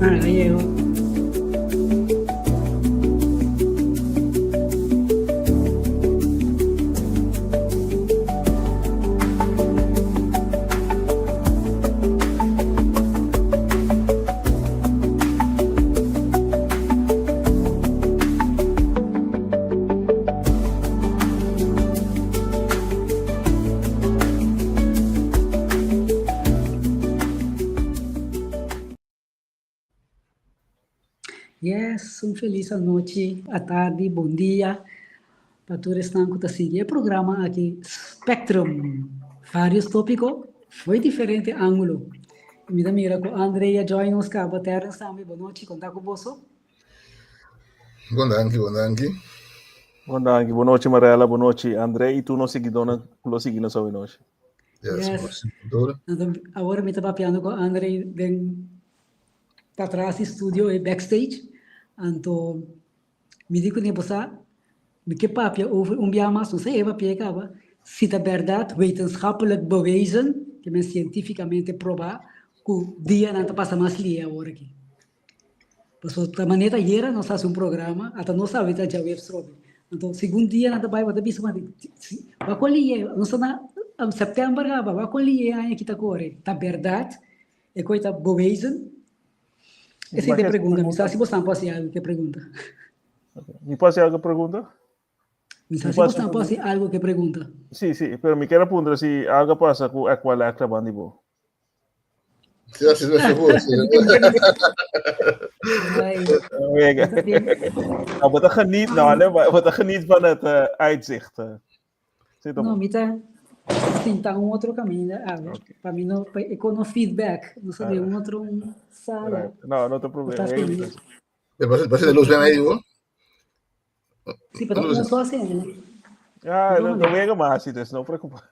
Ah, llegó. Yes, un felis anochi, atardi, bon dia pa tur esnan ku ta sigui e programa aki Spectrum. Varios tópiko fo'i diferente ángulo. Mi ta mira ku Andre a join nos kaba. Terence tambe, bon nochi, konta ku boso. Bon danki, bon danki. Bon danki, bon nochi Marella, bon nochi André i tur nos siguidónan ku lo sigui nos awe nochi. Yes, Yes. Awor mi ta papiando ku André den patras di studio e backstage. Anto mi di kuné bo sa mi ke papia over un bia mas, no sa e papia kaba, si ta bèrdat wetenschappelijk bewezen, ke men sientífikamente probá, ku dianan ta pasa mas lihe awor aki. Pasobra ta manera ayera nos hasi un programa, ata nos sabi ta djaweps trobe. Anto segun dia nan ta bai bo ta bisa wak kon liye, nos ta na september kaba, wak kon liye e aña aki ta kore. Ta bèrdat e koi ta bewezen? Esei ta e pregunta. Mi sa si bosnan por hasi algu ku e pregunta. Mi por hasi algu ku e pregunta? Mi sa si bosnan por hasi algu ku e pregunta. Sí, sí, pero mi kier a puntra si algu a pasa ku Aqualectra banda di bo. Sí, así no se puede. Mega. Nou, wat een geniet, nou, nee, wat een geniet van het uh, uitzicht. Uh. Zit no, mi ta sinta un otro caminda, a ver, okay. pa mi no, pa ik no feedback, no sa de un otro un sala. Right. No, no te problema. Va a ser luz ven ahí, ¿no? Sí, pero no so así, ¿no? Ah, no, no wega mas, dus no preocupa.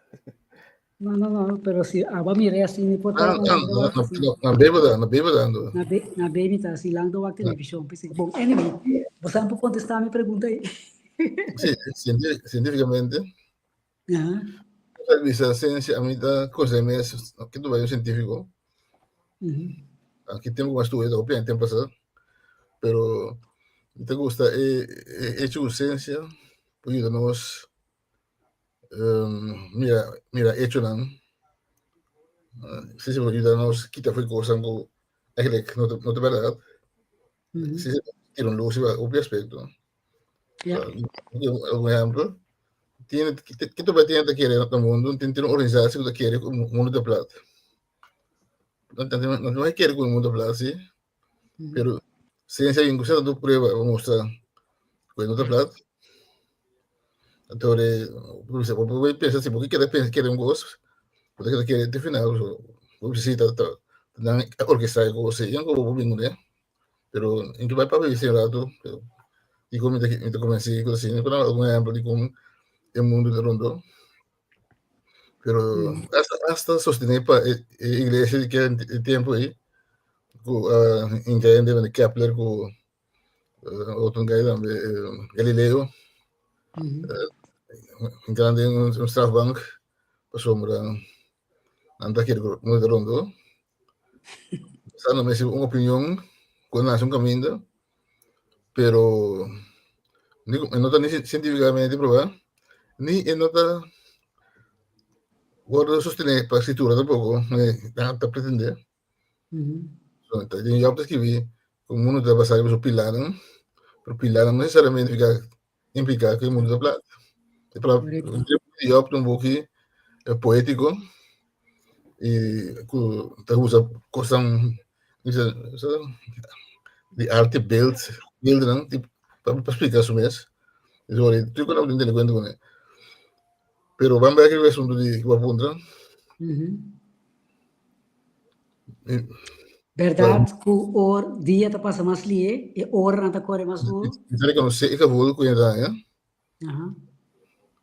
No, no, no, pero si aba mire así, mi por Ah, no, no, no, na beba, na beba dando. Na be, na baby ta así, lang wak televisión. Pensé, bon, anyway, você não pode contestar mi pregunta aí. Sí, científicamente. Ajá. Bisa ciencia, a mí ta cosa mes, que tu vai un científico. Aquí tempo mas estuve, opinión tempo pasado. Pero te gusta e e hecho ciencia, por ayudarnos um, mira, mira hechonan. Ciencia por ayudarnos kita foi cosas ku eigenlijk no te, no te verdad. Ciencia tira un luz riba hopi aspecto. Ja. Un ehempel, tiene, ke tu bai tiene ta kere na mundo, tin tin un organisatie ku ta kere ku mundo ta plat. No, no, no kere ku mundo ta plat, sí. Pero ciencia incluso tanto prueba pa mustra ku e no ta plat. Anto de, bo bo pensa si bo kere pensa kere un kos, bo ta keda kere te final, bo si ta ta nan orkestrá e kos ei, bo bo bin kuné. Pero in bai papia un rato, pero di kon mi ta mi ta konvensí ku asina, ku algun ehèmpel di kon e mundu ta rondó. Pero hasta hasta sostené pa e e iglesia di kel tempu ei ku a hinka hende manera Kepler ku otro guy tambe Galileo hinka nan den un strafbank pasobra nan ta kere ku mundu ta rondó. Sa no mester un opinion ku nace un kaminda, pero ni e no ta ni sientifikamente probá, ni e no ta wòrdu sostené pa skritura tampoko, nan ta pretendé. Ta den Job ta skirbí ku mundu ta basá riba su pilánan, pero pilánan no nesesariamente impliká ku e mundu ta plat. E palabra Job ta un buki poétiko i ku ta usa kosnan di arte beeld, beeldennan pa splika su mes. Tur ku nan tene kuenta kuné. Pero ban bek riba e asuntu di ku bo a puntra. Bèrdat ku or dia ta pasa mas lihe e oranan ta kore mas duru? Mi ta rekonosé e gevoel ku hende ta haña.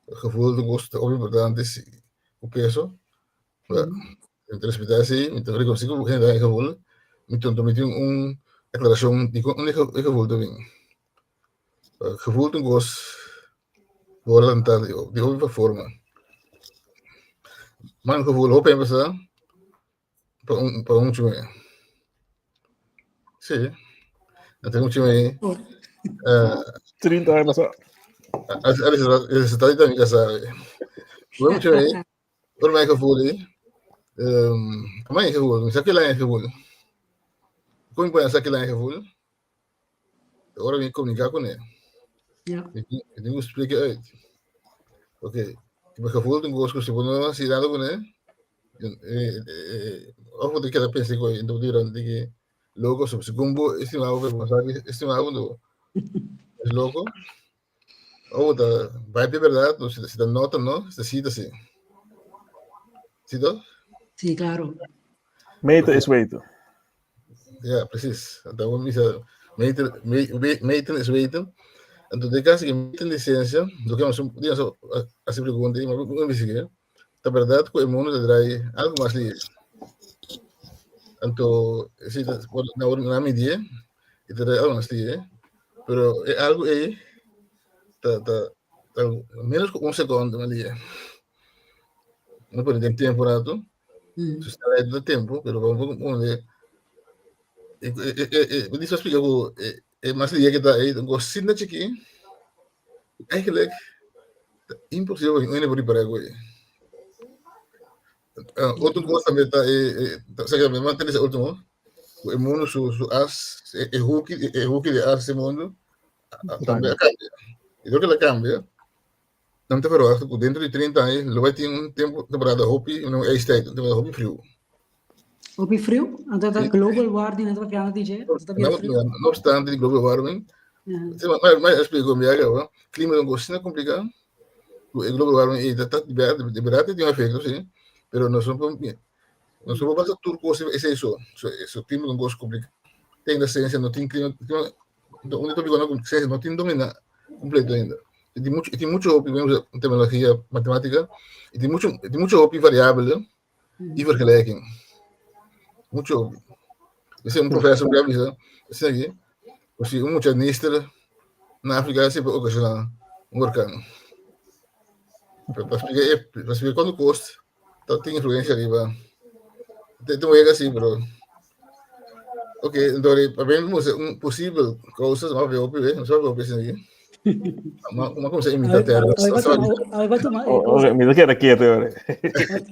E gevoel ta un kos hopi importante ku peso. Mi ta respetá esei, mi ta rekonosé ku hende ta haña e gevoel. Mi ta tin un aklarashon di kon e gevoel ta bin. Gevoel ta un kos ku ora lantá di hopi forma. Man gevoel hopi a empezá pa un pa un muchu. Sí. Dat tem mucho mee. Oh. 30 aña pasá. Als het dan is dat mucho mee. Voor mijn gevoel, mijn gevoel, ik heb een gevoel. Kom ik bij een gevoel? Ora mi comunica con ele. Ik moet spreken uit. Oké, ik heb gevoel toen ik was gewoon si dado con ele. Of wat ik heb pensé ko in de de loco, so segundo estimado, pero sabe estimado no es loco. Oh, da vai de verdad, no si da nota, no, se cita sí. ¿Sí, toch? Sí, claro. Meten is weten. Ja, precies. Daarom is dat meten, meten is weten. En toen ik ik meten licentie, do que nós digamos assim pergunta, mas não me sigue. Ta verdade que o mundo draai algo mais livre. Então, se na na medida, e draai algo mais livre, pero é algo é ta ta ta menos que um segundo ali. Não pode ter tempo rato. Se está aí do tempo, pero vamos vamos ver. E isso explica que é mais liga que tá aí, um gostinho aqui. Eigenlijk impossível um por para agora. Outro coisa também tá é, sabe, me mantém esse último. O mundo su su as é hook é hook de as esse mundo também cambia. E do que ela cambia, não te verwacht que dentro de 30 anos, lo vai ter um tempo temporada hopi, não é ijstijd, temporada hopi frio. Hopi frio? Anto dat global warming, dat wat DJ? No, no obstante, global warming, maar maar explico mi agora, clima é um coisa complicado. O global warming e de verdade tem um efeito, sim, pero não são não são basta turco é isso, so clima é um coisa complicado. Tem a ciência, não tem clima, onde tópico não ciência não tem domina completo ainda. E tem muito opinião em tecnologia matemática, e tem muito opinião variável e vergelijking. Mucho. Esse é um professor que avisa, assim aqui, se um ministro na África sempre ocasiona um orcano. Para explicar, para explicar quando custa, tem influência arriba. Tem um erro assim, pero Ok, então, para mim, um possível causas, mas eu ver, não sabe o que aqui. Uma coisa imita a terra. Mi ta keda ketu, hoor.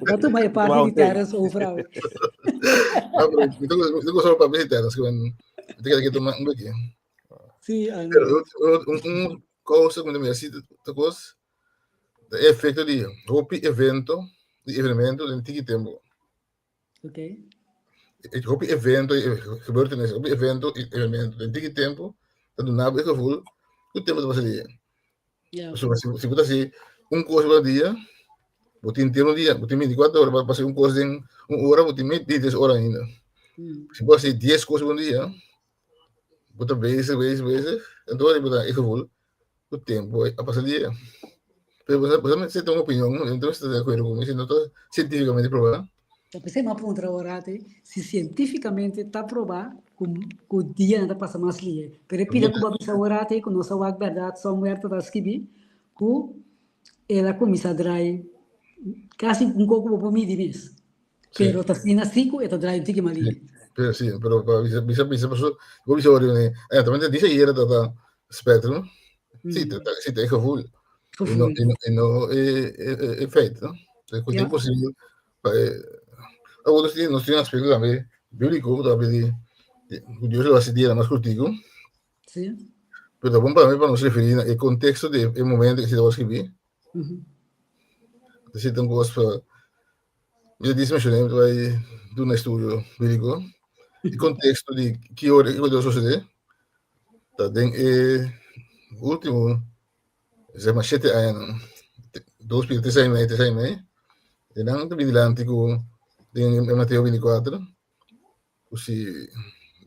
Vai tomar parte de terras overal. Mi ta gusta papia di terras, ku mi ta keda ketu un poquito. Sí, Pero un causa ku mi ta ta kos, e efekto di hopi evento, di evenemento den tiki tempu. Hopi evento, gebeurtenis, hopi evento, evenemento den tiki tempu, ta duna bo e gevoel ku tempu ta pasa dia. So, si bo ta hasi un kos pa dia, bo tin un dia, bo tin 24 ora pa hasi un kos den un ora, bo tin 23 ora ainda. Si bo hasi 10 kos pa un dia, bo ta bezig, bezig, bezig, anto bo ta e gevoel ku tempu a pasa dia. Pero bo sa mester ta un opinion, no ta di akuerdo ku mi, si no ta sientífikamente probá. Ta p'esei mi a puntra ora te si sientífikamente ta probá ku dianan ta pasa mas lihe. Pero e pida ku bo a bisa ora te ku nos a wak bèrdat somewhere ta ta skibí ku el a kuminsá drai kasi un koko bo por midi mes. Pero ta asina si ku e ta drai un tiki mas lihe. Pero si, pero pa bisa bisa bisa paso bo bisa ora ne, eh, tambe dice ayer ta ta spectrum. Si, ta si ta e gevoel. E no e no e no e e e feit, no? E ku imposible pa e awor nos tin nos tin un aspecto tambe bíblico ku ta papia di ku Dios lo hasi dia mas kortiku. Pero ta bon pa mi pa nos referí na e contexto di e momento ku si tabata skirbí. Si ta un kos pa mi ta disi menshoné mi ta bai duna estudio bíblico e contexto di ki ora kiko a sosodé ta den e último zeg maar shete añanan dos pia tres aña y mei tres aña y mei e nan ta bini dilanti ku den Mateo 24 ku si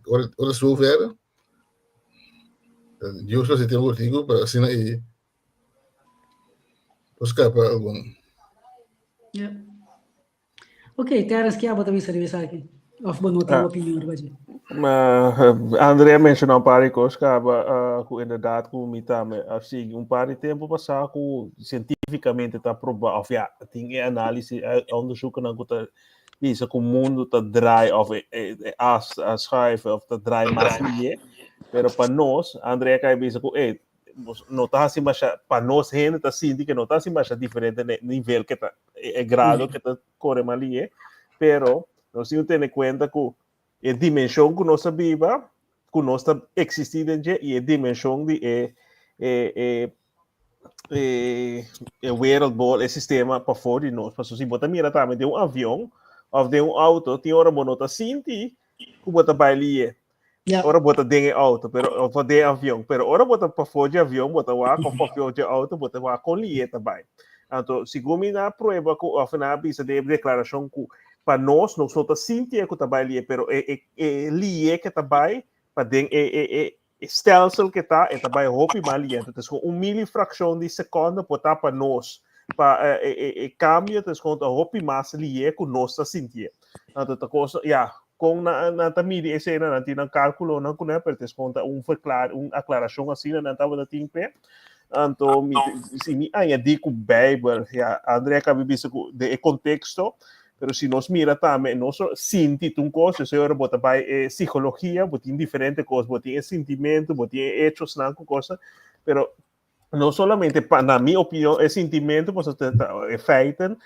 ora ora zover Dios lo hasi tempu kortiku pa asina e por skapa algun. Ja. Ok, Terence, ke abo ta bisa riba esaki? Of bo no tin un opinion riba dje? André a menshoná un par di kos kaba ku inderdaad ku mi tambe a sigui un par di tempu pasá ku sientífikamente ta probá òf ya tin e análisis, e onderzoekennan ku ta. bisa ku mundu ta draai of e, e, e as a schuif of ta draai mas lié, pero pa nos, Andrea kai bisa ku e no ta hasi masha, pa nos hende ta sinti ke no ta hasi masha diferente ne nivel ke ta e, e grado ke ta kore mas lié, pero nos tin ku tene kuenta ku e dimenshon ku nos ta biba, ku nos ta eksistí den dje i e dimenshon di e e e e e wereldbol, e sistema pafó di nos. Pasobra si bo ta mira tambe den un avion òf den un outo, tin ora bo no ta sinti ku bo ta bai lié. Ora bo ta den e outo, pero òf den e avion, pero ora bo ta pafó dje avion, bo ta wak òf pafó dje outo, bo ta wak kon lié ta bai. Anto, segun mi nan a prueba ku òf nan a bisa den e deklarashon ku pa nos, nos no ta sinti e ku ta bai lié, pero e e e lié ke ta bai pa den e e e e stelsel ke ta, e ta bai hopi mas lié. Anto, ta un milifrakshon di sekonde por ta pa nos, pa e e e kambio ta kon ta hopi mas lié ku nos ta sintié. Anto, ta kos, ya, kon nan nan ta midi esei nan tin nan kálkulonan kuné, pero ta kon ta un verklar un aklarashon asina nan tabata tin p'e. Anto mi si mi añadí ku Bijbel, ya André a kaba bisa ku den e konteksto, pero si nos mira tambe nos sinti ta un kos, esei ora bo ta bai e psikologia, bo tin diferente kos, bo tin e sintimentu, bo tin e echosnan ku kosnan, pero no solamente pa na mi opinion e sintimentu pasobra ta e feiten,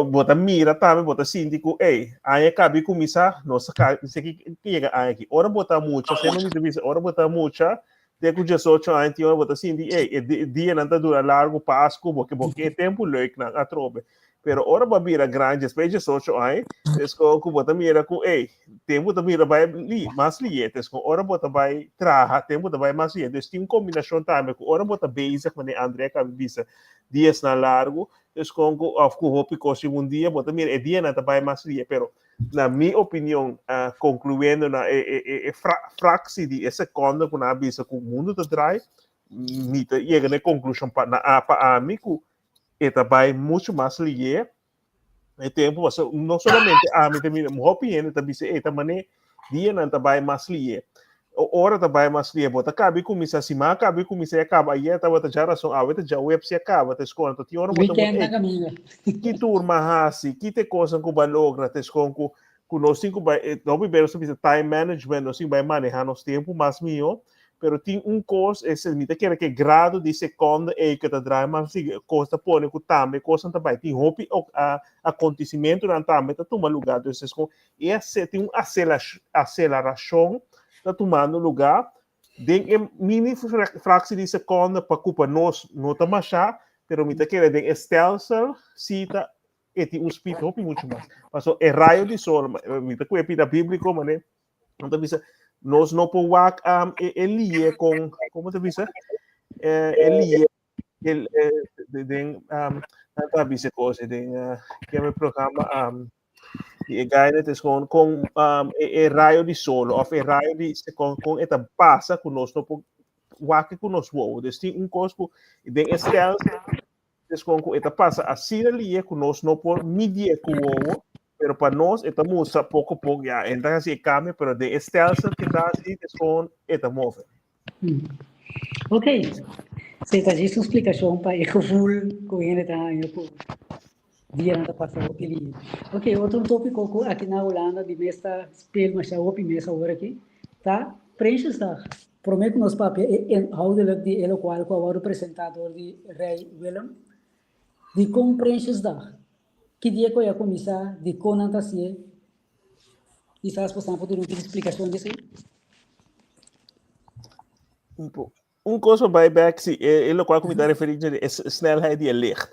bo ta mira tambe bo ta sinti ku ey aña kabi kuminsá nos a ka esaki yega aña aki ora bo ta mucha semper mi ta bisa ora bo ta mucha te ku diesocho aña tin ora bo ta sinti ey e dianan ta dura largu pasku bo ke bo ke e tempu leuk nan atrobe pero ora bo a bira grandi despues di diesocho aña es ku bo ta mira ku ey tempu ta bira bai li mas lié es ku ora bo ta bai traha tempu ta bai mas lié dus tin un kombinashon tambe ku ora bo ta bezig manera André a kaba di bisa diasnan largu es kon ku òf ku hopi kos riba un dia bo ta mira e dianan ta bai mas lié pero na mi opinion concluyendo na e e e e fra fractie di e seconde ku nan a bisa ku mundu ta draai mi ta yega na e conclusion pa na pa ami ku e ta bai muchu mas lié e tempu pasobra no solamente ami ta mira hopi hende ta bisa e ta mane dianan ta bai mas lié ora ta bai mas lié bo ta kabi kuminsá siman a kabi kuminsá i a kaba ayer tabata djarason awe ta djaweps i a kaba ta eskon anto tin ora bo ta Weekend na kaminda. Ki tur m'a hasi? Ki ta e kosnan ku bo a logra? Ta eskon ku ku nos tin ku bai hopi bes nos ta bisa time management, nos tin ku bai manehá nos tempu mas mihó, pero tin un kos, e mi ta kere ku e grado di sekonde ei ku ta draai mas sigui, kos ta pone ku tambe kosnan ta bai. Tin hopi akontesimentunan tambe ta tuma lugá. Entonces eskon e tin un aselarashon ta tumando lugá den e mini fractie di seconde pa cu pa nos no ta masha, pero mi ta kere den e stelsel si ta e tin un speed hopi mucho mas. Paso e rayo di sol, mi ta cu e pida biblico, mane, no ta bisa, nos no por wak um, e, e lie con, como ta bisa? Eh, e lie el, eh, den, um, nan ta bisa cos, den, uh, ke programa, um, Di e guide is gewoon con um, e, e rayo di solo of e rayo di con, con e ta pasa ku nos no por wak ku nos wowo. Dus tin un kos ku den e stelsel is gewoon ku e ta pasa asina lié ku nos no por midie ku wowo, pero pa nos e ta mustra poko poko, ja, e ta hasi e cambio, pero den e stelsel ke ta hasi is gewoon e ta move. Ok. Sí, ta djis un splikashon pa e gevoel ku hende ta haña ku dianan ta pasa hopi liña. Ok, otro tópiko ku aki na Hulanda di mes ta speel masha hopi mes awor aki ta Prinsjesdag. Promé ku nos papia e inhoudelijk di e lokual ku a wòrdu presentá dor di Rei Willem, dikon Prinsjesdag? Ki dia ku e a kuminsá? Dikon nan ta hasié? Kisas boso por duna un tiki splikashon di esei? Un kos pa bai bek, si, e, e lokual ku mi ta referí dje e snelheid di e licht.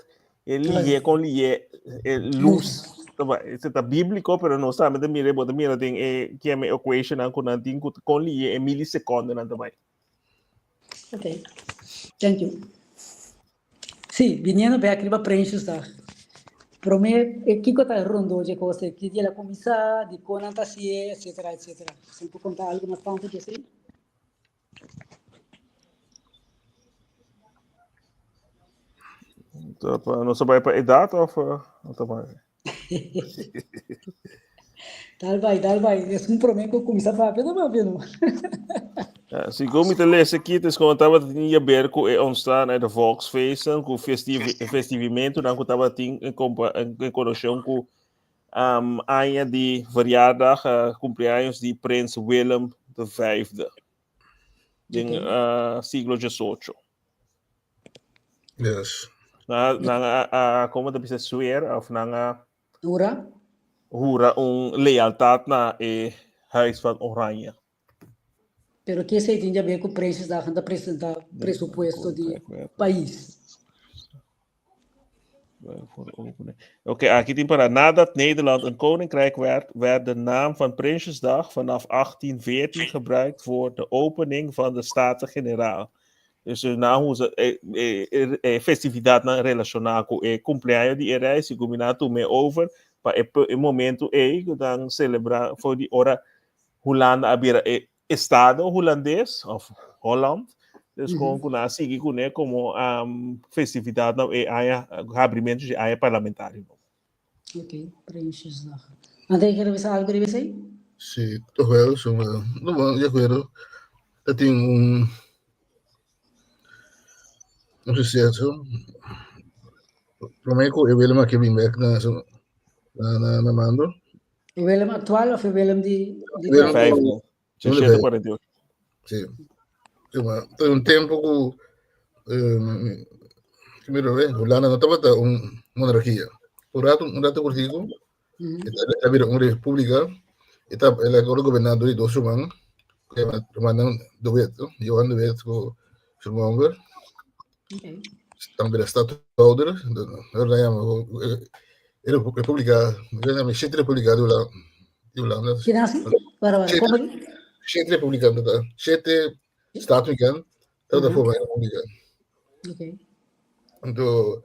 E lihe kon lihe e lus. Ese ta bíbliko, pero nos tambe ta mira, bo ta mira den e kieme equationnan ku nan tin ku kon lihe e milisekondenan ta bai. Ok, thank you. Sí, biniendo bek riba Prinsjesdag. Promé, e kiko ta rondó dje kos ei? Ki dia el a kuminsá, dikon nan ta hasié, etcétera, etcétera. Boso por konta algu mas tantu di esei? Nos ta bai pa edat òf nos ta bai? Dal bai, dal bai. Esun promé ku kuminsá papia ta papia no. Ja, segun mi ta lesa aki, het is gewoon tabatin di haber ku e ontstaan uit de volksfeesten, ku festivimentunan ku tabatin en, en, en konekshon ku. um, aña di verjaardag, uh, cumpleaños di Prins Willem V. Den uh, siglo XVIII. Yes. Na, nan a, a, como te bisa swear of nan a Hura? Hura un lealtad na e Huis van Oranje. Pero ke esei tin di haber ku Prinsjesdag ta presenta presupuesto di pais? Oké, aki tin para nadat Nederland een koninkrijk werd, werd de naam van Prinsjesdag vanaf 1814 gebruikt voor de opening van de Staten-Generaal. Dus na usa e, e, e festividadnan relashoná ku e kumpleaños di e rei, si ku mi nan a tum'é over pa e, e momento ei ku nan selebrá for di ora Hulanda a bira e estado hulandes of Holland. Dus kon ku nan a sigui kuné komo um, festividadnan e aña habrimentu di aña parlamentario. Ok, Prinsjesdag. André, quer bisa algo riba esei? Sí, toch wel. Zo, no, bueno, de acuerdo. Dat tin un un suceso. Promé ku e Willem aki bin bek na su na na na mando. E Willem actual of e Willem di di Willem Vijfde. 648. Sí. Sí, maar tin un tempo ku um, mira, ve, Hulanda no tabata un monarquia. Un rato, un rato cortico, mm -hmm. un república, e ta, el a gobernado di dos ruman, rumannan de Wet, Johan de Wet ku su nomber. Okay. Tambe de stadhouder, de, llama, República, llama siete República de Holanda. De Holanda. Finansi? Para, para, como? Siete República, siete Staten, dat de forma República. Okay. Anto,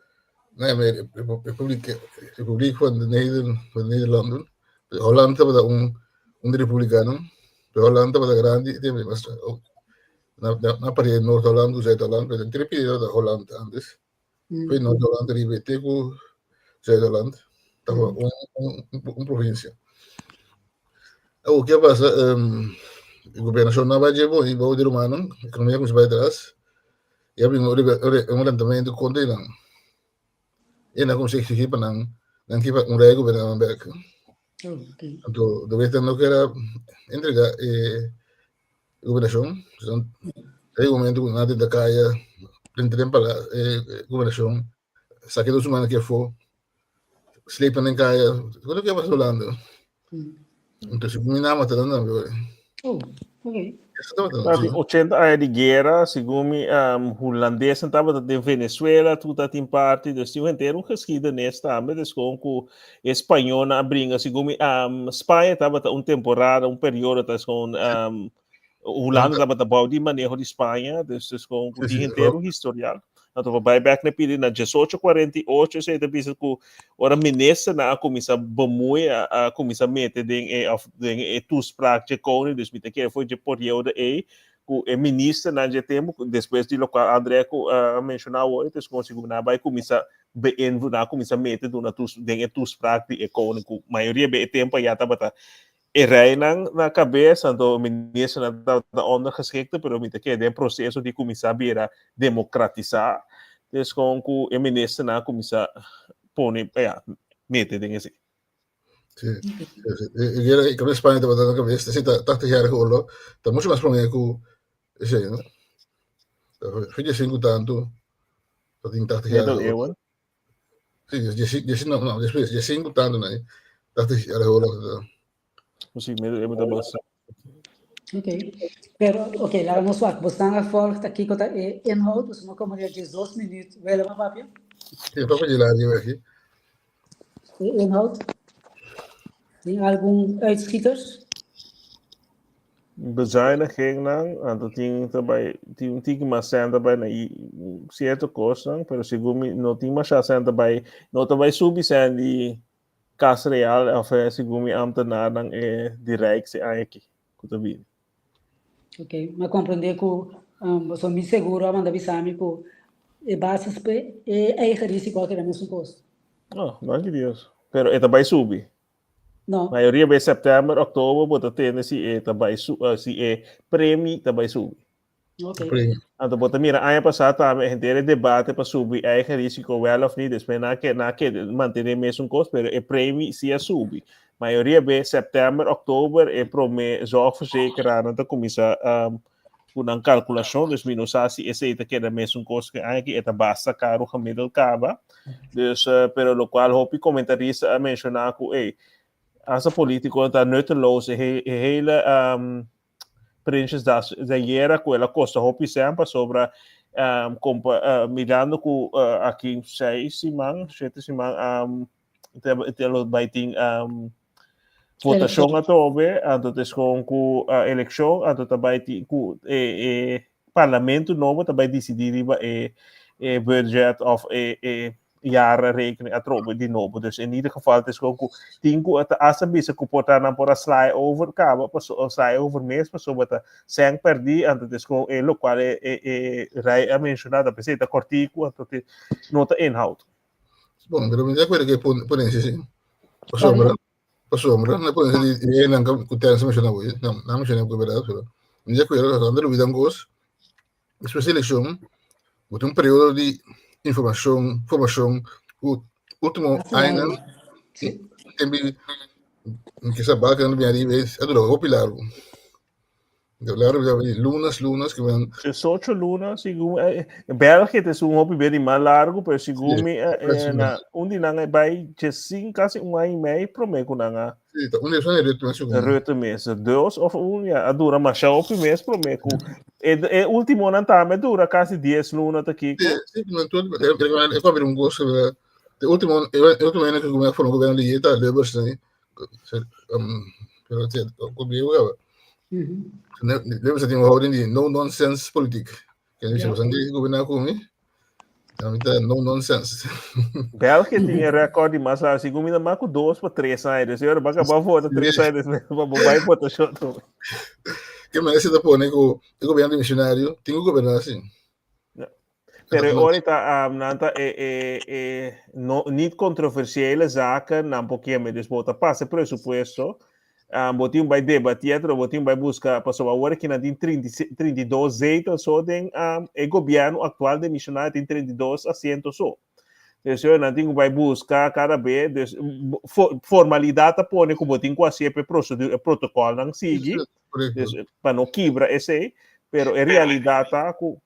nee, maar Republiek, Republiek van de, Neder, van de Nederlanden. Holland tabata un, un de republikanen. Pero Holland tabata grandi, mas na, na, na parte de Noord-Holland, Zuid-Holland, pero entre pide de Holland antes. Foi Noord-Holland riba te ku Zuid-Holland. Tava un, un, un, un provincia. O que pasa, um, gobernación na vai llevo e vou de romano, economia como se vai atrás. E abri un, un levantamiento contra nan. E na como se exigir pa nan, nan kipa un rei gobernaban bek. Oh, okay. Anto, de vez no que entregar eh, gobernación. Hay un momento que nadie da calle, entren para la eh, gobernación, saque dos humanos que fue, slepen en calle, ¿qué que pasa hablando? Entonces, mi nada te dando, Oh, okay. Tabatin 80 aña di guera, segun mi, um, hulandesan tabata den Venezuela, tur tabatin parti, dus tin henter un geschiedenis tambe, dus kon ku españolnan a bringa, segun mi, um, Spaña tabata un temporada, un periodo, tas kon, um, Hulanda tabata bou di maneho di Spaña, dus dus kon ku tin henter un historial. Anto pa bai bek na pidi na 1848, esei ta bisa ku ora ministernan a kuminsá bemoei, a a kuminsá mete den e of den e toespraak dje koning, dus mi ta kere for dje periodo ei ku e ministernan dje tempu, despues di lokual André ku a menshoná awor, dus kon sigur nan a bai kuminsá beïnvloed, nan a kuminsá mete duna toes den e toespraak di e koning ku mayoria be e tempu ayá tabata E reinan na kabes, anto ministernan tabata ondergeschikte, pero mi ta kere den proseso di kuminsá bira demokratisá. Dus kon ku e ministernan a kuminsá pone, ja, mete den esei. Sí, sí, sí. E guera ku Spaña tabata na kabes, esei ta Tachtigjarige Oorlog, ta mucho mas promé ku esei, no? Fin di sinku tantu, ta tin Tachtigjarige Middeleeuwen. Sí, dies, no, no, después, dies cinco tanto, no, dat is erg oorlog. Sí, me me basta. Ok. Pero, ok, laat ons wacht. We staan gevolgd, kiko ta e inhoud, dus we komen hier 2 minuut. Willem, papia? Sí, papa je laat je weg. De inhoud? Tin algun uitschieters? Bezuinigingnan, anto tin ta bai tin un tiki mas sèn ta bai na sierto kosnan, pero segun mi no tin masha sèn ta bai, no ta bai subi sèn di Kas Real òf segun mi ambtenarnan e di Rijk si aña aki ku ta bini. Ok, mi a komprendé ku boso mi seguro a manda bisa mi ku e basis pa e eigen risiko a keda mesun kos. Oh, danki Dios. Pero e ta bai subi. No. Mayoria bes september, oktober bo ta tende si e ta bai su, si e premi ta bai subi. Okay. Anto bo ta mira aña pasá tambe henter e debate pa subi eigen risico wel of niet, despues nan ke nan ke mantené mesun kos, pero e premie si a subi. Mayoria be september, oktober e promé zorgverzekeraarnan ta kuminsá um, ku nan kalkulashon, dus mi no sa si esei ta keda mesun kos ku e aña aki, e ta basta karu gemiddeld kaba. Dus, uh, pero lokual hopi komentarista a menshoná ku ey, hasta politikonan ta nutteloos, e, he, e hele um, Prinsjesdag de yera ku el a kosta hopi sèn pasobra um, kompa, uh, mirando ku uh, aki seis siman, shete siman um, te, te lo bai tin um, votashon atrobe, anto te skon ku uh, elekshon, anto ta bai tin ku e, e parlamento nobo ta bai disidí riba e, e budget of e, e jaarrekening atrobe di nobo. Dus in ieder geval het is gewoon ku tin ku ta hasta bisa ku por ta nan por a slaai over kaba paso slaai over mes pasobra ta sèn pèrdí anto het is gewoon e lokual e e e Rei a menshoná ta p'esei ta kòrtiku anto te no ta inhoud. Bon, pero mi ta acuerdo ku e ponencia si. Pasobra, pasobra, na ponencia di e nan ku Terence a menshoná hoy, nan a menshoná ku berdad, pero mi ta acuerdo ku nan ta lubida un kos. Despues di elekshon, bo tin un periodo di informashon, formashon ku último añanan tempu ke sa baka nan bini ariba a dura hopi largu. Largu lunas, lunas ke men. Diesocho luna segun België ta esun hopi bini mas largu pero segun mi na un di nan a bai diesin kasi un aña i mei prome ku nan a Sí, ta un de esun Rutte mes segun. Rutte mes dos of un ya a dura masha hopi mes prome ku e e ultimonan tambe a dura kasi dies luna ta kiko. Sí, sí, men tur e papia un kos de ultimo e ultimo ene ku a forma gobierno di ta Lubbers nei pero ku bieu kaba. Lubbers tin un houding di no nonsense politiek. Ken dice, bosan di gobernar ku mi? A mi ta no nonsense. België tin e record di mas largo. Segun mi ta mas ku dos pa tres aña. Dus ora baka ba vota tres aña después pa bo bai votashon trobe. Ke manera se ta pone ku e gobierno dimisionario tin ku goberná asin. Ja. Pero e ora ta um, nan ta e, e, e, no, niet controversiële zaken nan por keme. Dus bo ta pasa e presupuesto Um, bo tin bai debatir, pero bo tin bai busca, pasobra awor aki nan tin 32 zetel so den um, e gobierno actual de missionario tin 32 asientos so. Dus yo nan tin bai busca cada be, dus for, formalidad ta pone ku bo tin ku hasi e procedura, e protocol nan sigui, dus pa no kibra esei, pero e realidad ta ku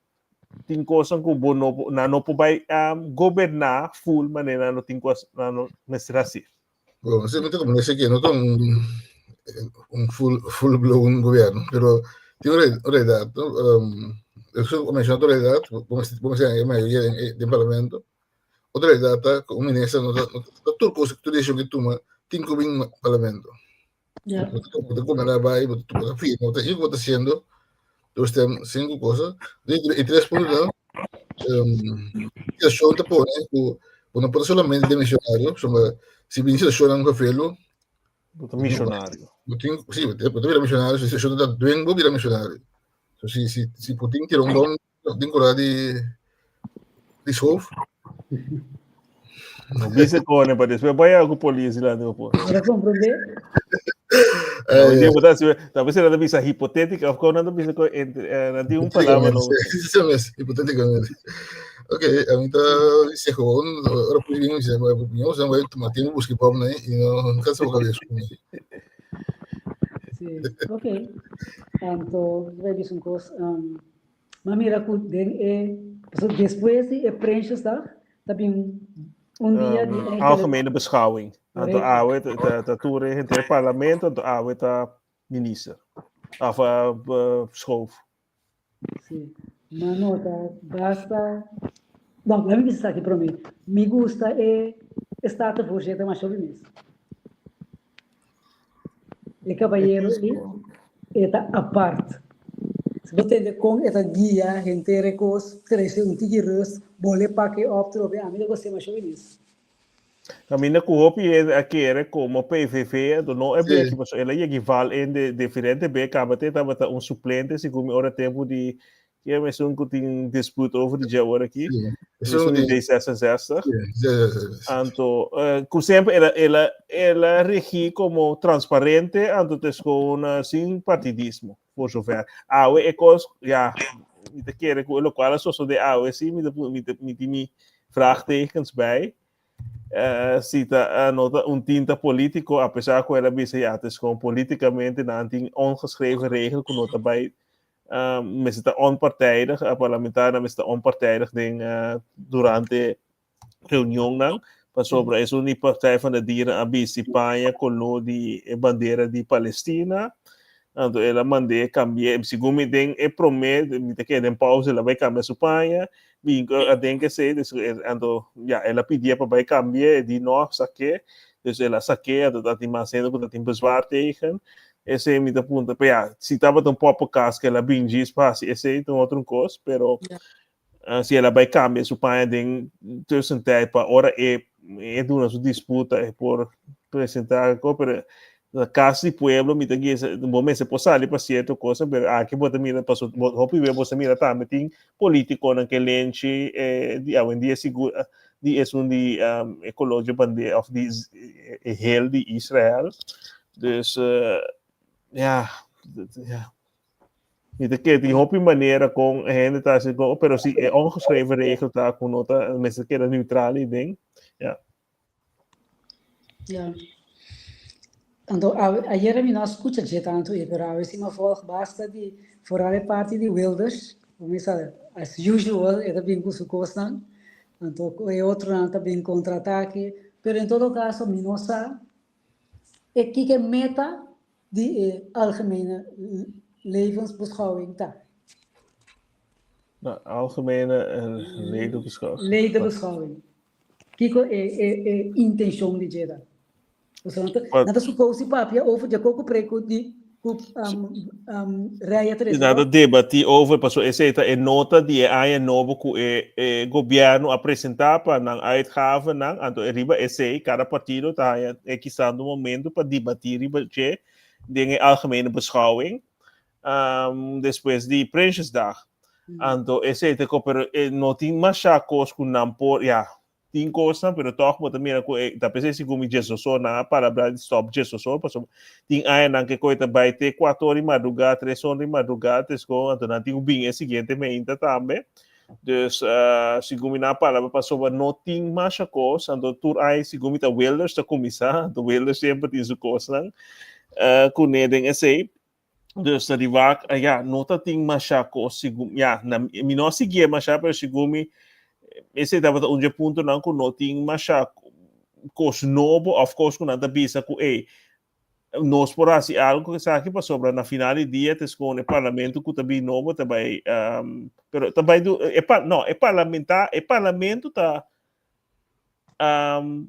tin cosnan ku bo no nan no por bai um, goberná full manera nan no tin ku nan no mester hasi. Bueno, sí, no te como que no un, un full, full blown gobierno, pero tiene una realidad, ¿no? Um, eso mencionó otra realidad, como se llama, mayoría del parlamento. Otra realidad está que un ministro no no tur cosa, tur decisión que toma, tiene que venir al parlamento. Ja. Bo ta goberná bai, bo ta firma, bo ta bo ta haciendo. Dus tem cinco cosas. E tres punto um, situacion ta pone ku bo no por solamente de misionario, soma si bin situacionnan vervelo, Bo ta misionario. Bo tin, sí, bo ta bira misionario, si situacion ta dwing bo bira misionario. So si si si Putin tira un bom den kura di di schoof. No bisa kone pa después bai ku polis la no por. Ahora comprende. Eh, bo ta ta bisa na bisa hipotética of kon na bisa ko entre eh, na tin un palabra no. Sí, mes, hipotéticamente. Ok, a mí ta dice gewoon, ora pui bien, dice, yo se voy tomar tiempo busque pop né y no nunca se boca bien. Sí, ok. Anto, voy bisa un cos. Um, Ma mira ku den e, pasobra despues di e Prinsjesdag ta bin un dia di enkele. Algemene beschouwing. Anto awe ta ta tur e henter parlamento, anto awe ta minister. Of schoof. Si. Ma nota basta. Bon, laat mi bisa esaki prome. Mi gusta e Statenvoorzitter masha hopi mes. E kabayero ei e ta apart. Si bo tende kon e ta guia henter e kos, trese un tiki rust, bole pak e op trobe, ami ta gost'é masha binis. Kaminda ku hopi hende a kere komo PVV, anto no e beki, pasobra el a yega i val en de diferente be, kaba te tabata un suplente, segun mi ora tempu di Ken esun ku tin dispute over di dje awor aki? Esun di D66. Anto, eh, ku semper el a, el a, el a regí como transparente, anto te gewoon uh, sin partidismo. Voor zover. Awe e kos, ja, mi ta kere ku e lokual a sosodé awe sí, mi ta mi ta mi tin mi vraagtekens bij. Si ta no ta un tinta polítiko, apesar ku el a bisa ya, het is gewoon políticamente nan tin ongeschreven regel ku no ta bai mester ta onpartijdig, parlamentarionan mester ta onpartijdig den durante reunionnan, pasobra esun di Partij van de Dieren a bisti paña koló di e bandera di Palestina, anto el a mand'é kambi'é, segun mi den e promé, mi ta kere den pausa el a bai kambia su paña, bin aden kesei, dus anto ya el a pidié pa bai kambi'é, e di no, sak'é, dus el a sak'é, anto ta tin mas hende ku ta tin bezwaar tegen, esei mi ta puntra, pero ya, si tabata un poppenkast ku el a bin djis pa hasi esei ta un otro kos, pero Si el a bai cambia su paña den tussentijd pa ora e e duna su disputa e por presenta algo, pero na cas di pueblo mi ta guisa bo mester por sali pa cierto cosa, pero aki bo ta mira paso bo hopi be bo ta mira tambe tin politiconan ke lenchi eh, di awendia sigur di esun di um, e color dje bandera of di e hel di Israel. Dus uh, ja, ja. Mi ta kere tin hopi manera kon e hende ta hasi ko, pero si e ongeschreven regel ta ku no ta mester keda neutral i den, ja. Ja. Anto awe, ayera mi no a skucha dje tantu ei, pero awe si mi a volg basta di, foral e parti di Wilders, bo mi sa, as usual e ta bin ku su kosnan, anto ku e otronan ta bin kontra-atake, pero en todo kaso mi no sa e kiko e meta di e algemene levensbeschouwing ta. Nou, algemene ledenbeschouwing. Ledenbeschouwing. Kiko e, e, e intenshon di dje ta? Pasobra nan ta, nan ta supose papia over dje koko preku di ku um, um, rei a trese, Nan ta toch? debatí over, pasobra esei ta e nota di e aña nobo ku e, e gobièrnu a presentá pa nan uitgavennan, anto e riba esei kada partido ta haña e kisando momento pa debatí riba dje den e algemene beschouwing um, despues di Prinsjesdag. Anto esei ta ko, pero e no tin masha kos ku nan por, ja, Tin kosnan, pero tòg bo ta mira ku e ta p'esei segun mi djesoso nan a palabra di stòp djesoso, pasobra tin añanan ku e koi ta bai te kuater or di madrugá, tres or di madrugá, te sko, anto nan tin ku bin e siguiente meinta tambe. Dus segun mi nan a palabra pasobra no tin masha kos, anto tur aña segun mi ta Wilders ta kuminsá, anto Wilders semper tin su kosnan kuné den esei. Dus ta di wak, ya, no ta tin masha kos segun, ya, na, mi no a siguié masha, pero segun mi, esei tabata un dje puntonan ku no tin masha kos nobo òf kos ku nan ta bisa ku, ey, nos por hasi algu ku esaki pasobra na final di dia ta eskon e parlamento ku ta bin nobo ta bai, pero ta bai du, e par, no, e parlamenta, e parlamento ta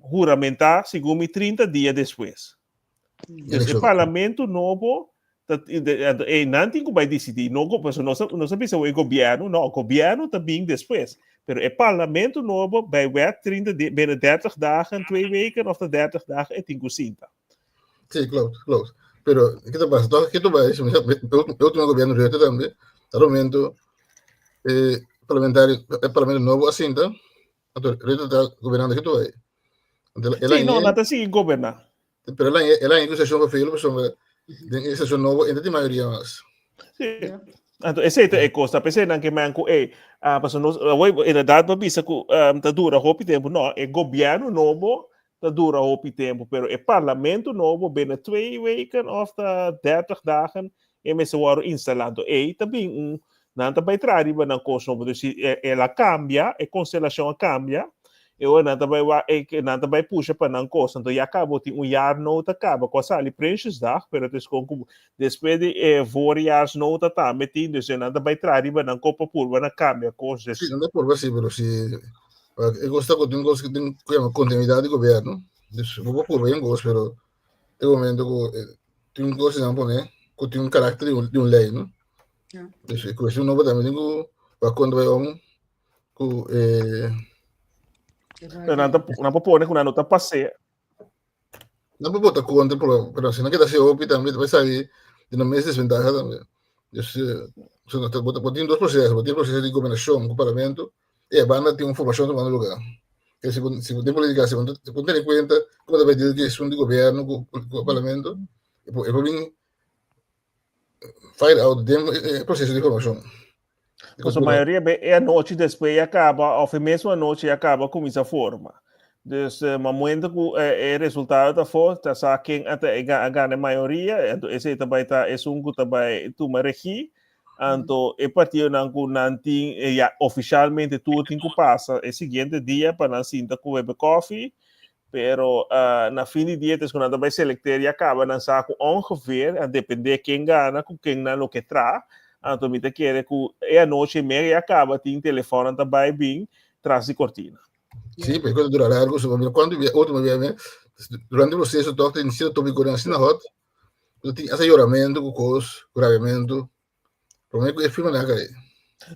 huramentá segun mi 30 dia despues. Dus e parlamento nobo, ta, e nan tin ku bai disidí, no, pasobra nos nos a bisa e gobièrnu, no, gobièrnu ta bin despues, pero e parlamento nobo bij wet 30 di, binnen 30 dagen, 2 weken of ta 30 dagen e tin ku sinta. Sí, klopt, klopt. Pero, ke ta pasa? Toch, ke ta bai, e último gobierno Rutte tambe, na momento e parlamentario, e parlamento nobo a sinta, Anto Rutte ta gobernando ke tur ei. Anto el Sí, no, nan ta sigui goberná. Pero el a el a ku seshon pa filo pasobra den e seshon nobo e no tin mayoria mas. Sí. Anto esei ta e kos, ta p'esei nan ke men ku ei, ah, pasobra nos awor inderdaad bo bisa ku ta dura hopi tempu. No, e gobièrnu nobo ta dura hopi tempu, pero e parlamento nobo binnen twee weken of ta 30 dagen e mester wòrdu instalá. Anto ei ta bin un, nan ta bai traha riba nan kos nobo. Dus si el a kambia, e konstelashon a kambia, e ora nan ta bai wak, e nan ta bai pusha pa nan kos. Anto ya kaba tin un jaar nota kaba ku a sali Prinsjesdag, pero ta eskon ku despues di e voorjaarsnota tambe tin, dus nan ta bai traha riba nan kos pa purba na kambia kos. Dus Sí, nan ta purba sí, pero si e kos ta ku tin kos ku tin ku yama kontinuidat di gobièrnu, dus bo por purba un kos, pero e momento ku tin un kos nan pone ku tin un karakter di un di un lei no Ja. dus e kuestion nobo tambe tin ku wak konta bai om ku e Pero nan ta nan por pone ku nan no ta pas'é. Nan por bota kontra pero pero si nan keda hasi hopi tambe ta bai sali di nan mes desventaha tambe dus so nan ta bo tin dos proseso bo tin proseso di gobernashon ku parlamento e a banda tin un formashon tumando luga ke si bo si bo den politika si bo no tene kuenta komo ta bai deal ku esun di gobierno ku parlamento e por e por bin. Fire out den e proceso di formacion. Pues a mayoria be e anochi despues ya caba of e mesmo anochi ya caba cuminsa forma. Dus eh, momento cu eh, e resultado ta for, ta sa ken a, ta, a gana e mayoria, anto esey ta bay ta esun cu ta bay tuma regie. Anto e partidonan cu nan tin eh, ya oficialmente tur tin cu pasa e siguiente dia pa nan sinta cu bebe koffie. Pero na fin di dia tes ku nan ta bai selekteer ya kaba nan sa ku ongeveer a depende ken gana ku ken nan lo ke tra. Anto mi ta kere ku e anochi media ya kaba tin telefonnan ta bai bin tras di kortina. Sí, pero e dura largo, so mira cuando bia último bia me durante o proceso toch tin cierto tópico asina hot, ku tin asa yoramento ku kos, ku rabiamento. Promé ku e firma na kai.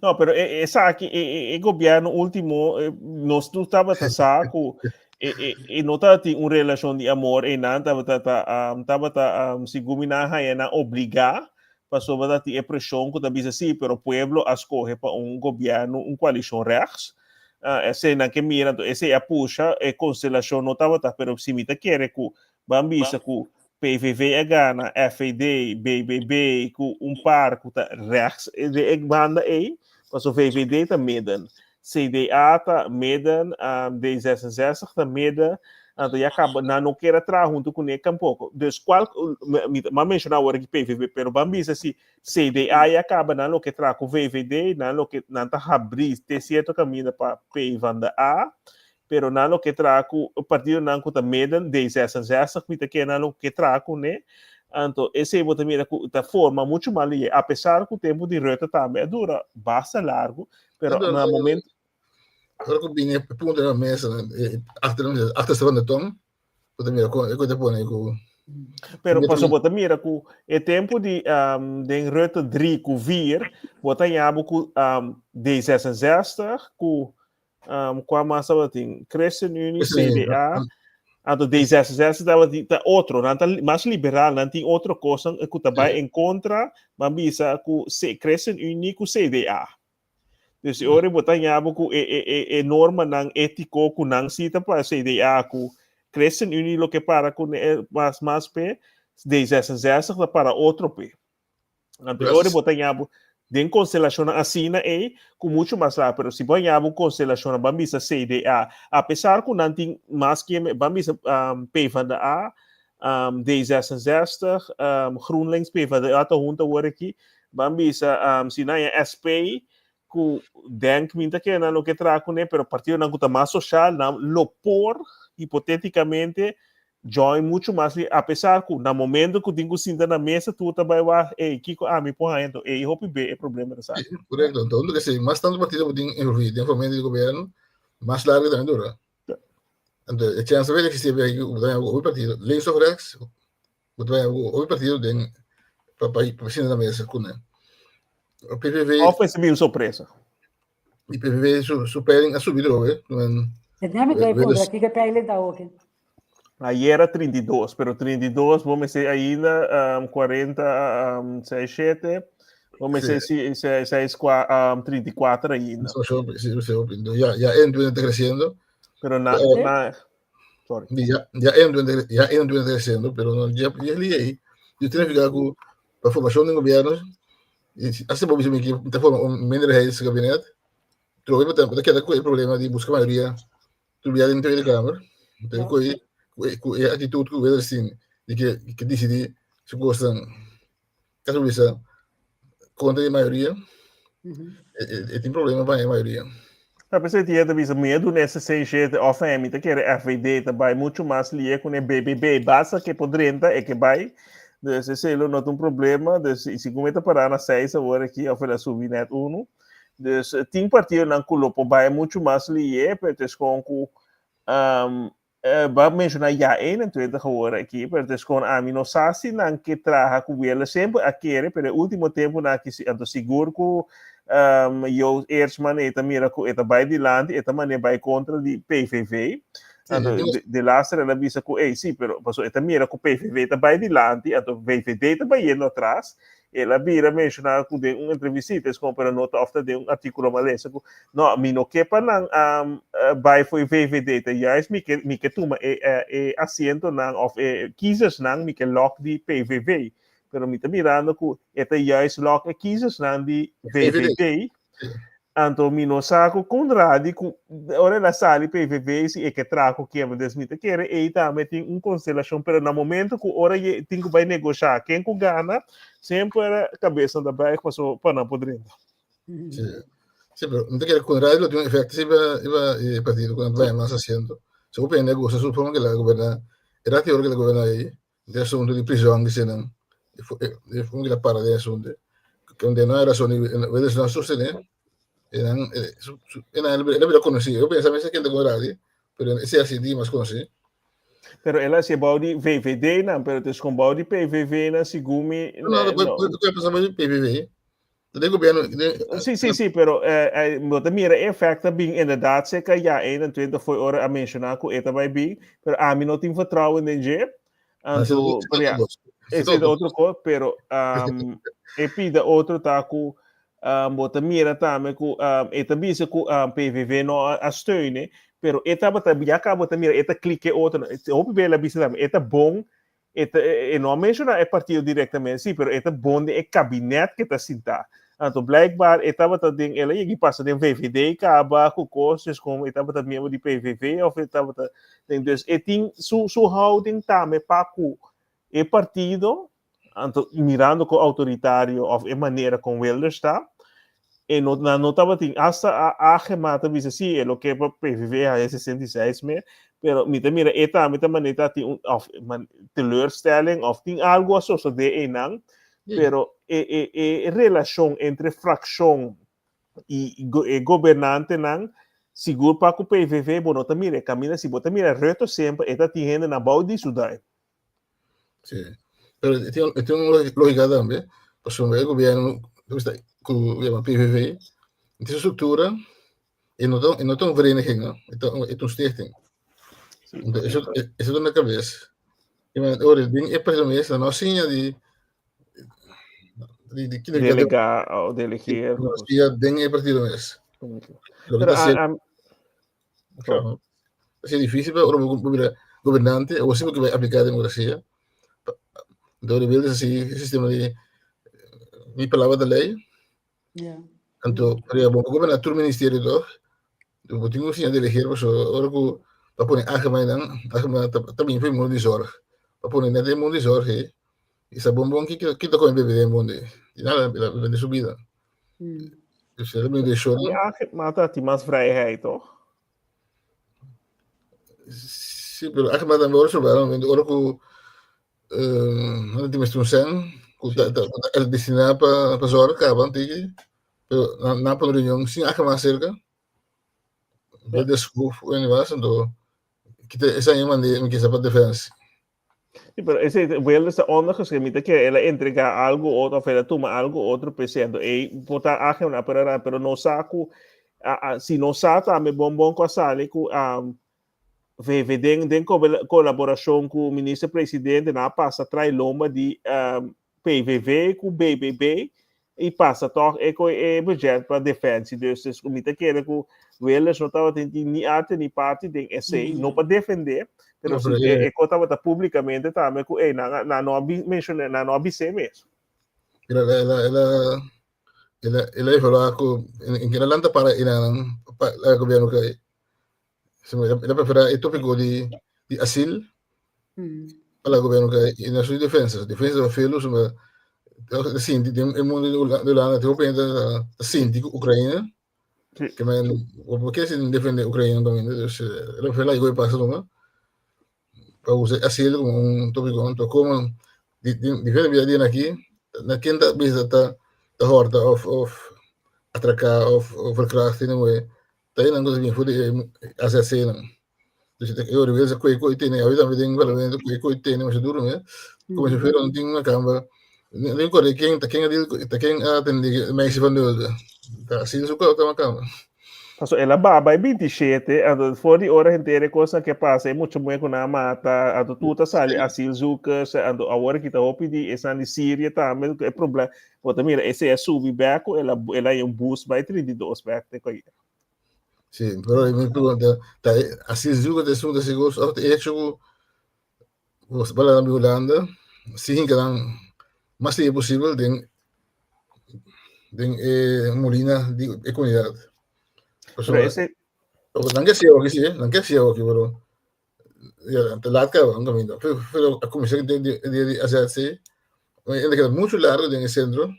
No, pero e, esaki, e, e, e gobierno último, e, nos no tabata sa ku e, e, e no tabatin un relashon di amor einan, tabata ta, um, tabata um, segun mi nan haña nan obligá, pasobra tabatin e preshon ku ta bisa sí, pero pueblo a skohe pa un gobierno, un koalishon rechts. Uh, esei nan ke mira, anto esei a pusha, e konstelashon no tabata, pero si mi ta kere ku ban bisa ku PVV a gana, FVD, BBB ku un par ku ta rechts de e banda ei, paso VVD ta midden, CDA ta midden, D66 ta midden, anto ya kaba nan no kier a traha huntu kuné tampoko. Dus kual, mi a menshoná awor aki PVV, pero ban bisa si CDA ya kaba nan loke traha ku VVD, nan loke nan ta habrí te sierto kaminda pa PvdA, pero nan lo ke traha ku partidonan ku ta midden, D66 mi ta kere nan lo ke traha kuné, anto esei bo ta mira ku ta forma muchu mas lihe, apesar ku tempu di Rutte tambe a dura basta largu, pero na momento. Ora ku bini e punto na mesa, achter achterste van de tong, bo ta mira kon e ku ta pone ku. Pero paso bo ta mira ku e tempu di um, den Rutte 3 ku 4, bo ta yabu ku um, D66 ku Um, kua mas tabatin? ChristenUnie, CDA, anto D66 tabatin ta otro, nan ta mas liberal, nan tin otro kosan ku ta bai en kontra, ban bisa ku C, ChristenUnie ku CDA. Dus e ora bo ta ñabo ku e, e, e, e normanan étiko ku nan si ta pa CDA ku ChristenUnie lo ke para ku ne, mas mas pe, D66 ta para otro pe. Anto ora bo ta ñabo den constelacionnan asina ei cu mucho mas laag, pero si bo ñabo un constelacionnan ban bisa CDA, a pesar cu nan tin mas ke ban bisa um, PvdA, um, D66, um, GroenLinks, PvdA ta hunto awor aki, ban bisa um, si nan SP cu Denk min ta kere nan lo ke traha kuné, pero partidonan ku ta mas social nan lo por hipotéticamente join mucho mas li, a pesar ku na momento ku tin ku sinta na mesa tur ta bai wak, ey, kiko ami por haña? Enton ey hopi be e problema ta sali. Korekto, enton unda ke si mas tantu partido bo tin envolví den formamento di gobierno, mas largu tambe dura. Enton e chèns ta eksistí ku bo ta haña hopi partido, links of rechts, Bo ta bay hopi partido den pa pa pa sinta na mesa ku nan. PVV Of es bin sorpresa. I PVV su su peiling a subi drobe. Men Het neem ik even onder, kijk peiling daar ook. Ayer 32, pero 32, bo mester ainda um, 40, um, 6, 7, bo mester sí. 6, 6, um, 34 ainda. Sí, sí, ya, ya 21 está creciendo. Pero na, na, Sorry. Ya, ya 21, ya 21 está creciendo, pero no, ya, ya li ahí. Yo tengo que ku la formación del gobierno, y hace poco me que te forma un minderheidskabinet, pero que te queda con el problema de buscar mayoría, tu ya dentro de la Kamer, entonces con con actitud que hubiera sin, de que que decidir si gostan, caso bisa contra de mayoría, e tin problema pa e mayoria. Ta p'esei ti ta bisa mi a duna ese seis shete of mi ta kere FVD ta bai mucho mas lie ku ne BBB. Basta ke por drenta e ke bai. Dus esei lo no ta un problema. Dus si ku mi ta pará na seis awor aki of el a subi net unu. Dus tin partidonan ku lo por bai mucho mas lie, pero ta eskon ku um, Bo a menshoná ya 21 awor aki, pero ta eskon ami no sa si nan ke traha ku Wille. Semper a kere, pero e último tempunan aki si, anto sigur ku um, Joost Eerdmans e ta mira ku e ta bai dilanti, e ta manera bai kontra di PVV. Anto de, de laatste el a bisa ku, ei, sí, pero paso e ta mira ku PVV ta bai dilanti, anto VVD ta bayendo atras. El a bira menshoná ku den un entrevistita, es komo pero no ta òf ta den un artíkulo m'a lesa ku no, mi no ke pa nan bai for e VVD, ta juist mi ke mi ke tuma e e asientonan òf e kiezersnan mi ke lòk di PVV. Pero mi ta mirando ku e ta juist lòk e kiezersnan di VVD. Anto mi no sa ku Conradi ku ora el a sali PVV si e ke traha ku ken. Dus mi ta kere ei tambe tin un konstelashon, pero na momento ku ora ye tin ku bai negoshá ken ku gana, semper kabesnan ta buig paso pa nan por drenta. Sí. Sí, pero mi ta kere Conradi lo tin un efecto riba riba e partido ku nan ta bai mas asiento. Si hopi hende a gusta su forma ku el a goberná, e rati ora ku el a goberná ei, De asunto di prison dice nan, e forma que la para de asunto, que donde no hay razón, y no sostener, eran, eran, él era conocido. Yo pensaba que era con radio, pero ese así di más conocido. Pero el a bouw di VVD nan, pero het is gewoon bouw di PVV nan, segun mi. No, no, no, no, no, PVV. De gobierno. De, sí, sí, sí, pero eh, eh, no te mira efecto bin inderdaad zeker ja 21 foi ora a mencionar ku eta bij bin, pero a mi no tin vertrouwen in je. Anto, pero ja, ese es otro cosa, pero um, e pida otro ta ku um, bo ta mira tambe ku um, e ta bisa ku um, PVV no a, a steune, pero e tabata ya ka bo ta mira e ta klike otro, hopi bela bisa tambe, e ta bon E ta, e no a menshoná e partido direktamente, sí, pero e ta bon den e kabinet ke ta sintá. Anto blijkbaar e tabata den, el a yega i pasa den VVD kaba ku kos, dus kon e tabata miembro di PVV of e tabata den, dus e tin su, su houding tambe pa ku e partido, anto mirando kon autoritario of e manera kon Wilders ta, e no, nan no tabatin, hasta a Agema ta bisa sí, e lo ke pa PVV haya 66 meer, pero mi ta mira e tambe ta manera ta tin un of man, teleurstelling of tin algo a sosode einan, pero e, e, e relacion entre fraccion y e gobernantenan, sigur pa ku PVV bo no ta mira e caminda, si bo ta mira Rutte semper e ta tin hende na bou di su duim. Sí. Pero tiene una lógica también. Pasobra e gobierno ku llama PVV, tin su struktura e no ta, e no ta un vereniging, no? E ta un, e ta un stichting. Sí. Entonces, eso, eso ta na cabeza. I men, ora, den e partido mes, nan no siña di, di, di, di, Delega o delegeer. no siña den e partido mes. Lo que Pero ta a, ser, a, Claro. Es difícil para un bira gobernante o siempre que va a aplicar democracia. Entonces, rebelde así, el sistema de mi palabra de ley. Anto, pero bom, gobernar tur ministerio toch? Bo tin un señal de elegir, pues ora ku pa pone Agema dan, Agema también fue mundo de zorg. Pa pone net el mundo de zorg, eh. Y sa bon bon ki ki ta come bebe den mundo. Y nada, la vende su vida. Dus dat ben de show. Ja, maar dat die mas vrijheid, toch? Sí, pero eigenlijk maar dan wel zo wel, want ora ku eh die mes sen ku ta ta el destiná pa pa zorg kaba tiki, pero na na pa reunión sin eigenlijk maar cerca. De de schoof en was en do kita esa iemand die me kisa pa defense. Sí, pero ese Wilders ta ondergeschikt. Mi ta kere el a entrega algo otro, of el a tuma algo otro pesendo. E por ta agenaam, pero, pero no sa ku, a, a, si no sa tambe bon bon ku a sali ku um, VVD den, den kolaborashon ku minister presidente nan a pasa trai lomba di um, PVV ku BBB i pasa tòg e ku e budget pa defensie. Dus, dus mi ta kere ku Wilders no tabatin tin ni arte ni parti den esei, no pa defendé, pero No, si pero e, e ko tabata públikamente tambe ku ei nan, nan no a menshoné, nan no a bis'é mes. Ela, ela, ela, ela, ela evaluá ku en, en kina lanta para ina pa la gobierno kai. Ela prefera e tópiko di di asil pa la gobierno kai i na su defensa. Defensa ta felu suma ta sinti den e mundo di Hulanda te hopi hende ta sinti ku Ukraina. Ke men bo ke si defende Ukraina tambe dus ela prefera laga e pasa tuma pa usa asil komo un tópiko. Anto komo di diferente bia di aki na ken ta bisa ta ta horta of of atraká of verkracht anyway Ta nan cosa bien for di AZC nan. Dus e ora wil ze kwe kwe tene, ahorita tambe den parlamento kwe kwe tene, mas duro me. Como se fuera un ting na kamba. Nem corre quem, ta quem adil, ta quem atende meisje van Nulde. Ta assim su kota na kamba. Paso el a baba e 27, anto for di ora henter e kosnan ke pasa, e mucha muhé ku nan a mata, anto tur ta sali asielzoekers, anto awor aki ta hopi di esnan di Siria tambe, e problem, Bo ta mira esei a subi bek ku el a el a haña un boost bai 32 bek te koe. Sí, pero mi pregunta, ta asielzoeker ta esun ta sigur of ta hecho ku bos bala na Hulanda, si hinka nan. mas lihe posibel den den e molina di e komunidat. Pero ese Nan ke siya aki si, nan ke siya aki, pero ya te laat kaba un kaminda. Pero pero a kuminsá den di di AZC, e keda muchu largu den e sentro.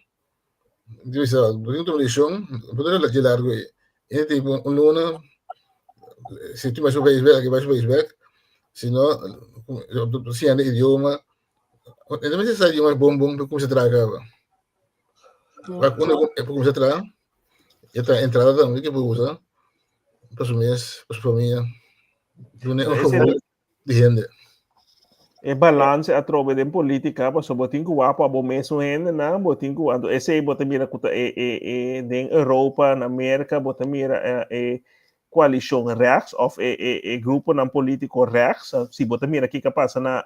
Di bisa, bo tin tuma desishon, bo ta dje largu ei. E tipo un luna, si tin bai su pais bek, bai su pais bek. Si no, siña e idioma. E no mester sa idioma bon bon pa kuminsá traha kaba. Wak unda ku e por kuminsá traha, e ta entrada tambe ke por usa pa su mes, pa su famia. Duna un favor di hende. E balance atrobe den politica, pasobra bo tin ku wak pa bo mesun hendenan, bo tin ku, anto esei bo ta mira ku ta e e e den Europa, na Merka, bo ta mira e e koalishon rechts of e e e gruponan politiko rechts, si bo ta mira kiko a pasa na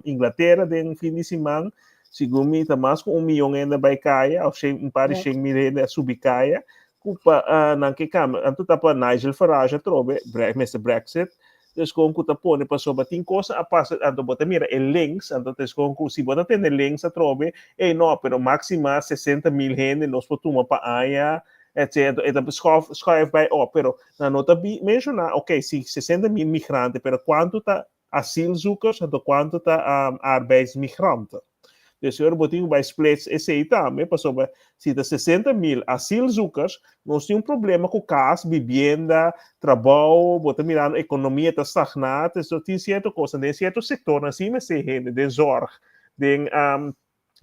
Inglatera den fin di siman, segun mi ta mas ku un miyon hende a bai kaya of shen un par di shen mil hende a subi kaya ku pa nan ke kambia, anto ta pa Nigel Farage atrobe, Mister Brexit, Dus kon ku ta pone pasobra tin kosnan a pasa anto bo ta mira e links anto ta kon ku si bo ta tende links atrobe ey no pero maxima 60.000 hende nos por tuma pa aña etc e ta schuif schuif bay op pero nan no ta bi menciona ok si 60.000 migrante pero kuantu ta asielzoekers anto kuantu ta arbeidsmigranten. Dus ora bo tin ku bai splits esei tambe, pasobra si ta 60.000 asielzoekers, nos tin un problema ku kas, bibienda, trabou, bo ta mirando ekonomia ta stagná, dus tin sierto kosnan den sierto sektornan si mester hende, den zorg, den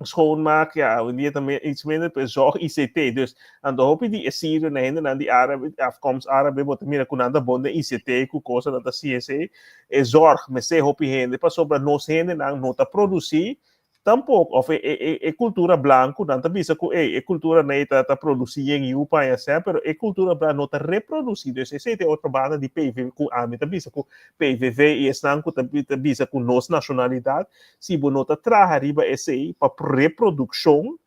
schoonmaak, ja, hoy en dia ta iets minder, pero zorg, ICT, dus anto hopi di e sirionan, hendenan di árabe, afkomst árabe, bo ta mira ku nan ta bon den ICT, ku kosnan ta siña esei, E zorg mester hopi hende pasobra nos hendenan no ta produci tampoco of e e e cultura blanco nan ta bisa cu ey e cultura nei ta ta produci yen yu paña esei pero e cultura blanco no ta reproduci dus esey ta e otro banda di PV cu ami ta bisa cu PVV y esnan cu ta ta bisa cu nos nacionalidad si bo no ta traha riba esey pa reproduccion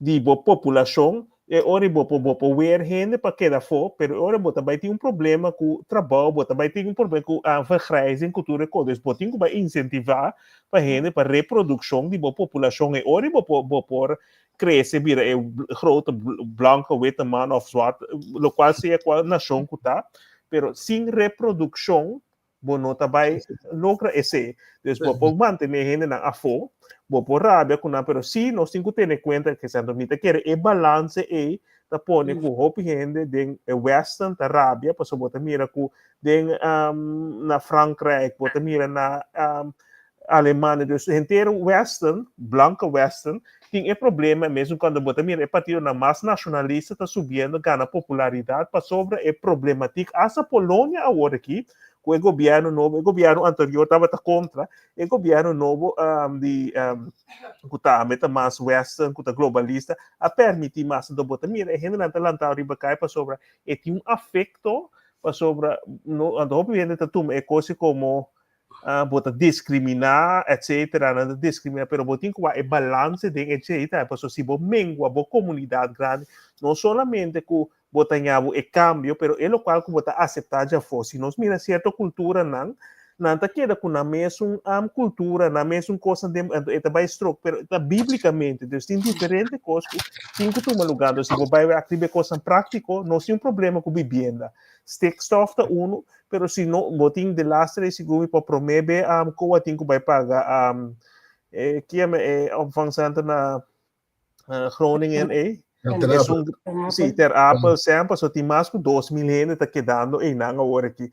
di bo populashon, e ora bo por bo por weer hende pa keda afó, pero e ora bo ta bai tin un problema ku trabou, bo ta bai tin un problema ku vergrijzing, ku tur e kos. Dus bo tin ku bai insentivá pa hende pa reprodukshon di bo populashon, e ora bo por bo por krese bira e grote blanke, witte man òf zwart, lokual sea kual nashon ku ta, pero sin reprodukshon bo no ta bai logra esei. Dus bo por mantené hendenan afó, bo por rabia ku nan, pero sí nos tin ku tene kuenta ke santo mi ta kere e balanse ei ta pone ku hopi hende den e Westen ta rabia, pasobra bo ta mira ku den na Frankrijk, bo ta mira na Alemania, dus henter Westen, blanke Westen, tin e problema mesun cuando bo ta mira e partidonan mas nacionalista ta subiendo gana popularidad pasobra e problematiek hasta Polonia awor aki cu e gobierno nobo, e gobierno anterior tabata contra, e gobierno nobo di cu tambe ta mas Westen, cu ta globalista, a permiti mas, enton bo ta mira e hendenan ta lanta riba cay pasobra e tin un afecto pasobra no, anto hopi hende ta tuma e cosa como uh, bo ta discriminá, etcétera, nan ta discriminá, pero bo tin ku e balance den e djei paso si bo mengua bo komunidat grandi, no solamente ku bo ta ñabu e kambio, pero e lokual ku bo ta aseptá djafó. Si nos mira sierto kulturanan, nan ta keda ku nan mesun um, kultura, nan mesun kosnan den, anto e ta bai strok, pero ta bíblikamente, dus tin diferente kos ku tin ku tuma lugá. Entonces, si bo bai wak riba e kosnan práktiko, nos tin un problema ku bibienda. Stikstof ta unu, Pero si no, bo tin de laatste rei sigur mi pa promé be um, koa tin ku bai paga um, eh, kieme e opvangcentrum na uh, Groningen ei. Ter Apel. Sí, Ter Apel, semper, so tin mas ku 2000 hende ta kedando einan awor aki.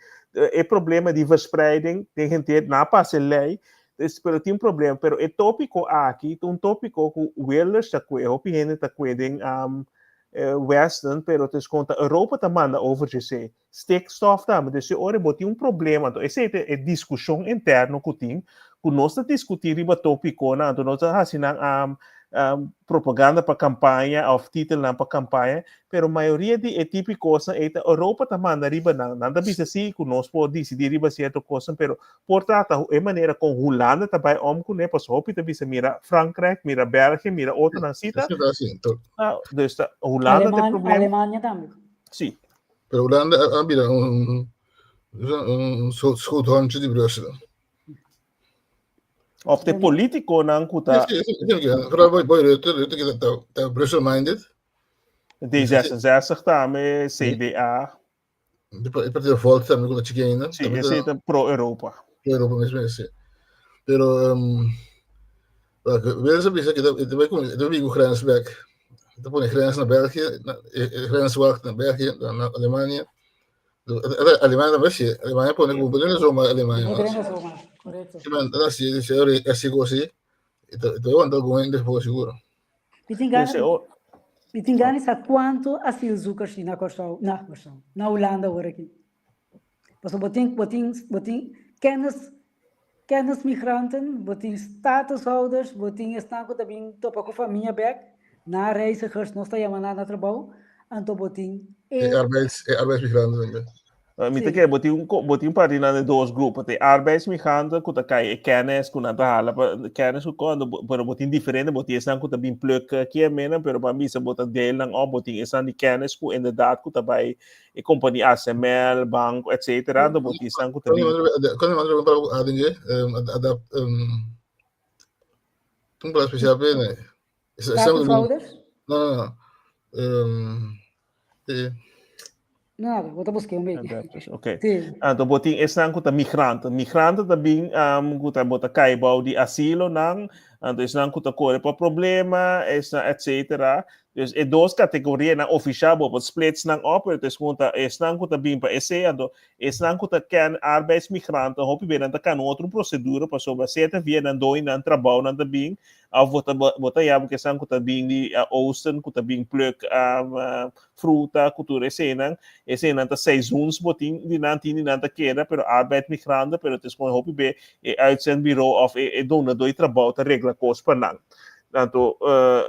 E problema di verspreiding den henter na pasa e lei, dus, pero tin problema, pero e tópiko aki ta un tópiko ku Wilders ta kue, hopi hende ta kue den um, Westen, pero tes konta Europa ta manda over dje Stikstof tambe. Dus e ora bo tin un problema, anto esei ta e diskushon interno ku tin, ku nos ta diskutí riba tópikonan, anto nos ta hasi nan um, um, propaganda pa kampaña òf titelnan pa kampaña, pero mayoria di e tipo kosnan ei ta Europa ta manda riba nan. Nan ta bisa sí ku nos por disidí riba sierto kosnan, pero por trata e manera kon Hulanda ta bai om kuné, pasobra hopi ta bisa mira Frankrijk, mira België, mira otronan sí ta. Ah, dus ta Hulanda ta e problema. Alemania tambe. Sí. Pero Hulanda a bira un, un, un schoothondje di Brussel. Of de politiconan ku ta. Sí, sí, sí, Vooral boy, boy Rutte, Rutte ki ta, ta Brussel minded. D66 tambe, CDA. De Partido Volt tambe ku ta chiki ainda. Sí, esei ta pro-Europa. Pro-Europa mesmo ese. Pero um, Wilders a bisa ku e ta bai ku e ta bai ku grens bek. E ta pone grens na België, e grenswacht na België, na Alemania. Alemania tambe si, Alemania pone ku no zomaar Alemania No mas. drenta zomaar, correcto. Sí, man, así, así, así, así, e ta e ta wanta algun hende por seguro. Mi tin gana, Ese o- mi tin gana sa kuantu asielzoekers tin na Kòrsou, na Kòrsou, na Hulanda awor aki. Pasobra bo tin, bo tin, bo tin kennis, kennismigranten, bo tin statushouders, bo tin esnan ku ta bin topa ku famia bèk, na reizigers nos ta yama nan na trabou, anto bo tin E e arbeids, e arbeidsmigranten tambe. Mi ta Sí. kere bo tin un bo tin parti nan den dos grupo. Te arbeidsmigranten ku ta kai e kennis ku nan ta hala pa kennis ku kon, pero bo tin diferente, bo tin esnan ku ta bin pluk kier menen, pero ban bisa bo ta deel nan op, bo tin esnan di kennis ku inderdaad ku ta bai e kompania ASML, banko, etcetera, anto bo tin esnan ku ta bin. Kon e mandra pa aden je, adapt, un palabra spesial pa e, Statushouders? No, no, no. Sí. Nada, bo ta busca un beetje. Adapters, oké. Sí. Anto bo tin esnan ku ta migrante. Migrante ta bin um, ku ta bo ta kai bou di asilo nan, anto esnan ku ta kore pa problema, esnan etcetera. Dus e dos kategoria nan ofisial bo por splits nan op, pero es ku ta esnan ku ta bin pa esei, anto esnan ku ta ken arbeidsmigrante hopi be nan ta kana un otro prosedura pasobra sete via nan doño nan trabou nan ta bin, Of bo ta bo ta yama esnan ku ta bin di oosten, ku ta bin pluk fruta, ku tur eseinan. Eseinan ta seizoens bo tin di nan, tin di nan ta keda, pero arbeid migrante, pero ta escoge hopi be e uitzendbureau of e donador di trabou ta regla kos pa nan. Anto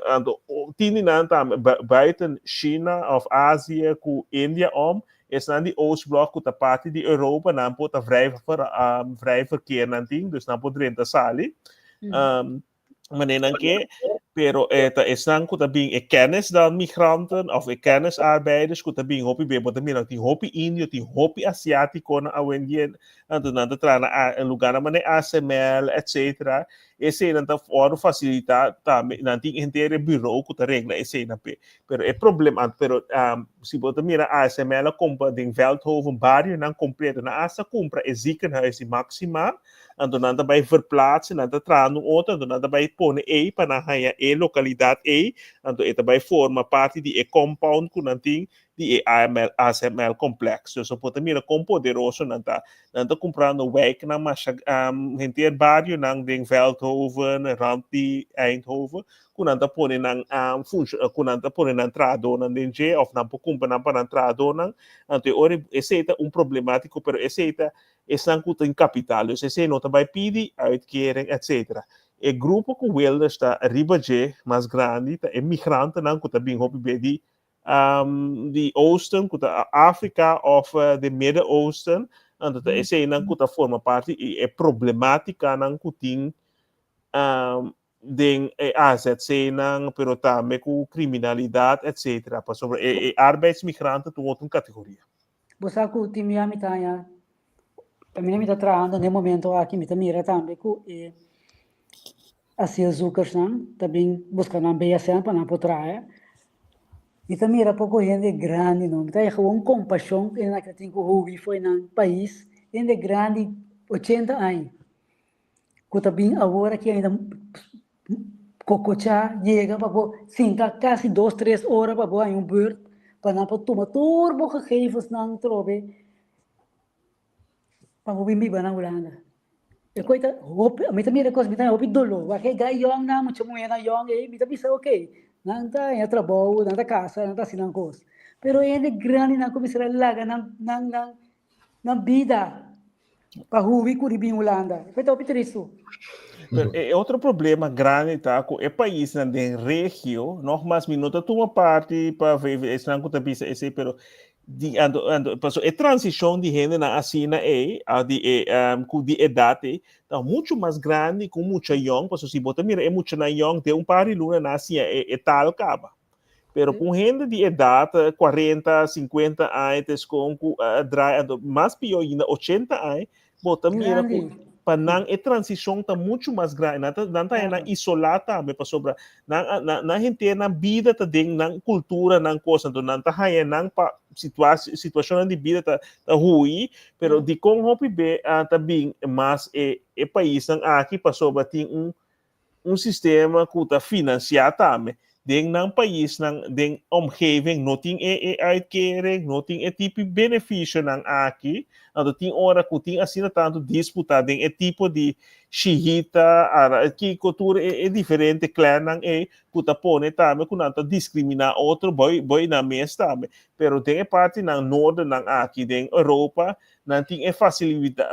anto tin di nan tambe buiten China of Azië ku India om, esnan di Oostblok ku ta parti di Europa, nan por ta vrij vrij verkeer nan tin, dus nan por drenta sali. Meneer nan ke, pero ta esnan ku ta bin e kennis dan migranten of e kennisarbeiders ku ta bin hopi be, bo ta mira tin hopi indio, tin hopi asiatiko na awendia, anto nan ta traha na a, lugarnan manera ASML, etcetera. Eseinan ta wòrdu fasilitá tambe, nan tin henter e bureau ku ta regla eseinan p'e. Pero e problema, pero si bo ta mira ASML a kumpra den Veldhoven barionan kompleto, nan asta kumpra e ziekenhuis di Maxima, Anto nan ta bai verplaatsen, nan ta traha un otro, anto nan ta bai pone ei pa nan haña e lokalidat ei, anto e ta bai forma parti di e compound ku nan tin di e AML, ASML complex. Dus bo por ta mira kon poderoso nan ta. Nan ta kumprando wijknan masha, henter barionan den Veldhoven, rand di Eindhoven, ku nan ta pone nan ku nan ta pone nan trahadónan den dje òf nan por kumpra nan pa nan trahadónan. Anto e ora esei ta un problemátiko, pero esei ta Esnan ku tin kapital, dus esei no ta bai pidi uitkering etcetera. E grupo ku Wilders ta riba dje mas grandi ta e migrantenan ku ta bin hopi be di di oosten ku ta Afrika òf di Midden Oosten, anto ta eseinan ku ta forma parti i e problematikanan ku tin den e AZC-nan, pero tambe ku kriminalidat etcetera, pasobra e arbeidsmigranten ta un otro kategoria. Bo sa ku tin mia mi ta haña, kaminda mi ta trahando den momento aki mi ta mira tambe ku e asielzoekersnan ta bin buska nan BSN pa nan por traha. Mi ta mira poko hende grandi no, mi ta haña gewoon kompashon ku hende nan tin ku hubi fo'i nan pais, hende grandi ochenta aña. Ku ta bin awor aki ainda kokochá yega pa bo sinta kasi dos tres ora pa bo haña un bùrt pa nan por tuma tur bo gegevensnan trobe pa bo bin biba na Hulanda. E kos ta hopi, mi ta mira e kos mi ta haña hopi doló. Wak e gai yòngnan, mucha muhénan yòn ei, mi ta bisa okey, nan ta haña trabou, nan ta kasa, nan ta hasi nan kos. Pero hende grandinan kuminsá laga nan nan nan nan bida pa hubi ku riba Hulanda. E ta hopi tristu. Pero e otro problema grandi ta ku e paisnan den regio, nogmaals mi no ta tuma parti pa VVD esnan ku ta bisa esei, pero di ando ando paso e transishon di hendenan asina ei, a di e ku di edat ei, ta muchu mas grandi ku mucha yòn, paso si bo ta mira e muchanan yòn den un par di luna nan a siña e tal kaba. Pero ku un hende di edat 40, 50 aña ta eskon ku a draai, anto mas pió ainda 80 aña, bo ta mira ku Grandi. Pa nan e transishon ta muchu mas grandi. Nan ta nan ta haña nan isolá tambe pasobra nan a nan nan henter nan bida ta den nan kultura, nan kos. Anto nan ta haña nan pa situa situashonnan di bida ta ta hui, pero dikon hopi be ta bin mas e e paisnan aki pasobra tin un un sistema ku ta finansiá tambe. Den nan paisnan, den omgeving no tin e e uitkering, no tin e tipo benefisionan aki. Anto tin ora ku tin asina tantu disputa den e tipo di shihita, ara, kiko tur e e diferente clannan ei ku ta pone tambe ku nan ta diskriminá otro boi boi nan mes tambe. Pero den e partinan noordennan aki den Europa Nan tin e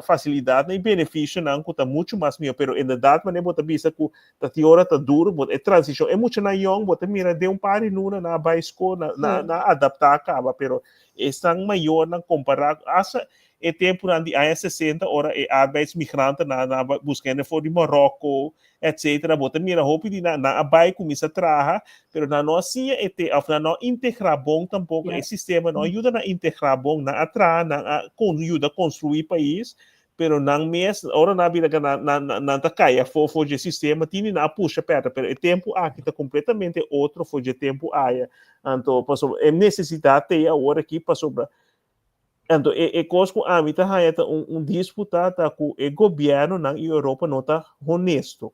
facilidadnan y beneficionan cu ta mucho mas miho, pero inderdaad manera bo ta bisa cu ta tin ora ta duro, bo e transicion, e muchanan yong bo ta mira den un par di luna nan a bay school, nan nan a adapta caba, pero esnan mayornan compara hasta e temponan di aña sesenta ora e arbeidsmigrantenan nan a busca hende for di Morocco, etcetera, bo ta mira hopi di nan, nan a bai kuminsá traha, pero nan no a siña e te òf nan no a integrá bon tampoko, e sistema no a yuda nan integrá bon, nan a traha, nan a kon yuda konstruí pais, pero nan mes ora nan a bira nan nan nan ta kai afó for dje sistema, tin di nan a pusha pèrdè, pero e tempu aki ta kompletamente otro for dje tempu aya, anto pasobra e nesesidat t'ei awor aki pasobra Anto e e kos ku ami ta haña ta un un disputa ta ku e gobièrnunan i Europa no ta honesto.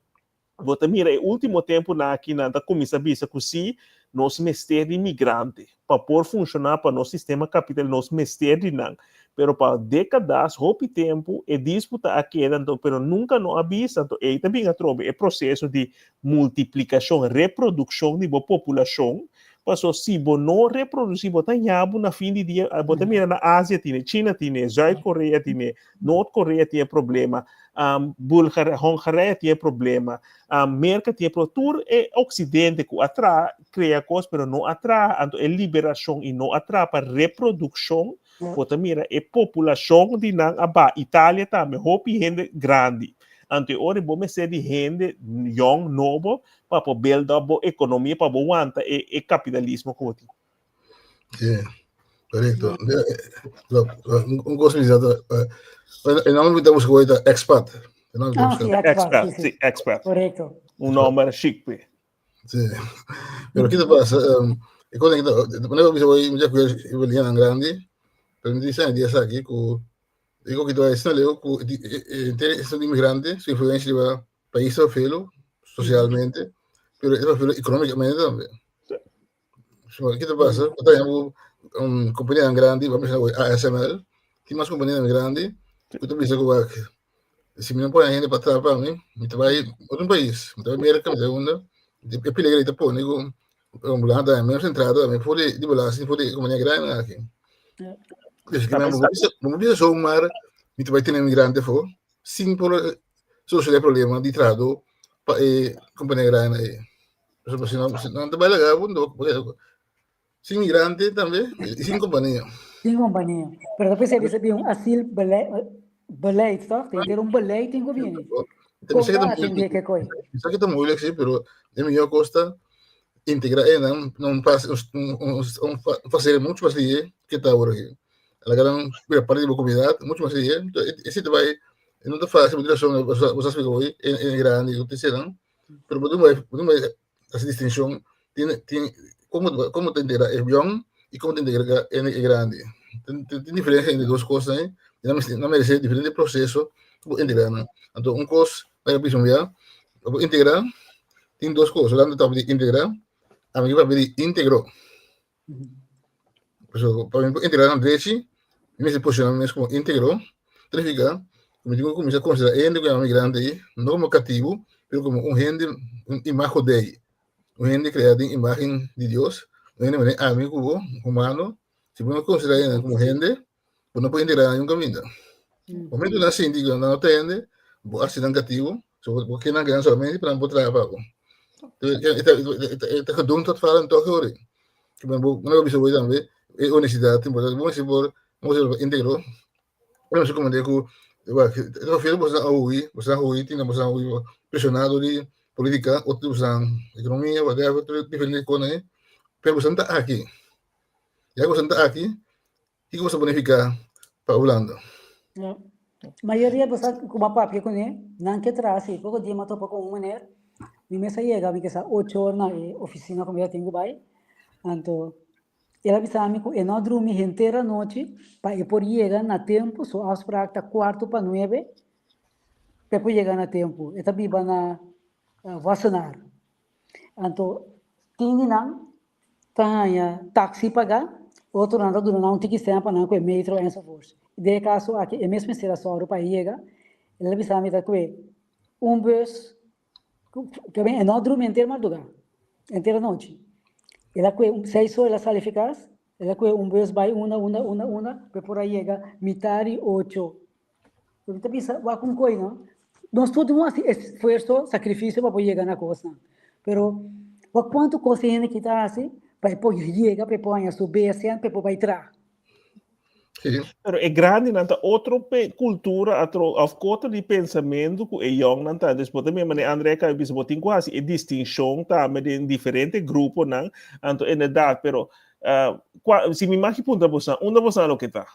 Bo ta mira e último tempunan aki nan ta kuminsá bisa ku sí nos mester di migrante pa por funshoná pa nos sistema kapital nos mester di nan. Pero pa dékadas hopi tempu e disputa a keda anto pero nunka no a bisa anto ei ta bin atrobe e proseso di multiplikashon reprodukshon di bo populashon. Paso si bo no reproduci bo ta yabu na fin di dia, bo ta mira na Asia tine, China tine, Zuid Korea tine, Noord Korea tin e problema, um, Bulgar, Hongarije tin e problema, um, Merca tin e problema, tur e occidente cu a traha, crea cos, pero no a traha, anto e liberacion y no a traha pa reproduccion, bo ta mira e populacion di nan a baha, Italia tambe, hopi hende grandi, anto e ora bo mester di hende yong, nobo, pa por build up bo economia, pa bo wanta e, e capitalismo cu bo tin. Sí, correcto. Un cosa mi e nombre que estamos buscando es expat. Ah, sí, expat, expat, sí, sí, expat. Correcto. Un nombre chic, pe. Sí. Pero ¿qué te pasa? Um, e cosa que te, wanneer we hoy, me ya que grande, pero me dicen días aquí que digo que todavía está leo que es un inmigrante, su influencia riba pais ta felo socialmente, pero e ta felo economicamente tambe. So, ki ta pasa? Ku ta un un kompanianan grandi, bo a menshona ASML, tin mas kompanianan grandi ku ta bisa ku wak, si mi no pone hende pa traha pa mi, mi ta bai otro pais, mi ta bai Merka, mi ta bai unda, e peliger ei ta pone ku bo ta haña menos entrada tambe for di di belasting for di e kompania grandi aki. Dus bo no bisa, bo no bisa zomaar mi ta bai tene migrante afó sin por soluciona e problema di trahadó pa e kompania grandi ei. Pasobra si no, si nan ta bai laga bo, no, sin migrante tambe i sin kompania. Sin kompania. Pero ta pensé bisa bin un asiel beleid, beleid toch? Tin ter un beleid tin ku bini. Kon ta atendé ke koi? Sa ke ta moeilijk sí, pero e mihó kos ta integrá einan na un fase, un, un, un fase mucho mas lihe ke ta awor aki. Laga nan bira parti di bo komunidat mucho mas lihe. Esei ta bai E no ta fácil, bo tin razon, bo sa splika hoy, e e grandi, ku terceran, pero bo tin bai, bo tin bai hasi distinshon, tin tin komo komo ta integrá e yòn i komo ta integrá e e grandi. Tin tin diferensia entre dos kosnan ei, i nan mester nan meresé diferente proseso pa bo integrá nan. Anto un kos pa bisa un bia, pa bo integrá tin dos kos, Holanda ta papia di integrá, ami ke papia di integro. So, pa mi por integrá nan drechi, mi mester posishoná mi mes komo íntegro. Ta nifiká ku mi tin ku kuminsá konsiderá e hende ku yama migrante ei no komo katibu, pero komo un hende, un imago Dei, un hende kreá den imágen di Dios, un hende manera ami ku bo, humano. Si bo no konsiderá e hende komo hende, bo no por integrá nan niun kaminda. Momento nan sinti ku nan no ta hende, bo a hasi nan katibu, so bo ke nan keda solamente pa nan por traha pa bo. E ta gedoemd tot falen tòg hoor. Bo no bisa bo tambe e honestidad ta importante. Bo mester por bo mester por integro. Bo mester comprende ku e ta boso a hui, boso a hui, tin boso a hui presionado di politica, otro boso economia, whatever, tur diferente kos ahí. Pero boso ta aki. Ya ku boso ta aki, kiko boso a bonifiká pa Hulanda? Ja. Mayoria bo sa ku bo a papia kuné, nan ke traha si. Poko dia mi a topa ku un meneer, mi mes a yega, mi ke sa ocho or na e ofisina ku mi ta tin ku bai. Anto el a bisa mi ku e no a drumi henter anochi pa e por yega na tempu, su afspraak ta kuarto pa nuebe, pa e por yega na tempu. E ta biba na Wassenaar. Anto tin di nan ta haña taxi pagá, otronan ta duna nan un tiki sèn pa nan kue metro enzovoorts. Den e kaso aki e mes mester a sòru pa e yega, el a bisa mi ta kue un bus, e no a drumi henter mardugá, henter anochi. El a kue seis ora el a sali fi kas, el a kue un bus bai unda unda unda unda pa e por a yega mitar di ocho. Mi ta bisa wak un koi no. Nos tur tin un hasi esfuerso, sakrifisio pa por yega na kosnan. Pero wak kuantu kos e hende ki ta hasi pa e por yega, pa e por haña su besian, pa e por bai traha. Sí. Pero e grandinan ta otro pe kultura atro of kota di pensamentu ku e yòngnan ta. Dus bo ta mira manera André a kaba di bisa, bo tin ku hasi e distinshon tambe den diferente gruponan. Anto inderdat, pero kua si mi maki puntra bosan, unda bosan loke ta?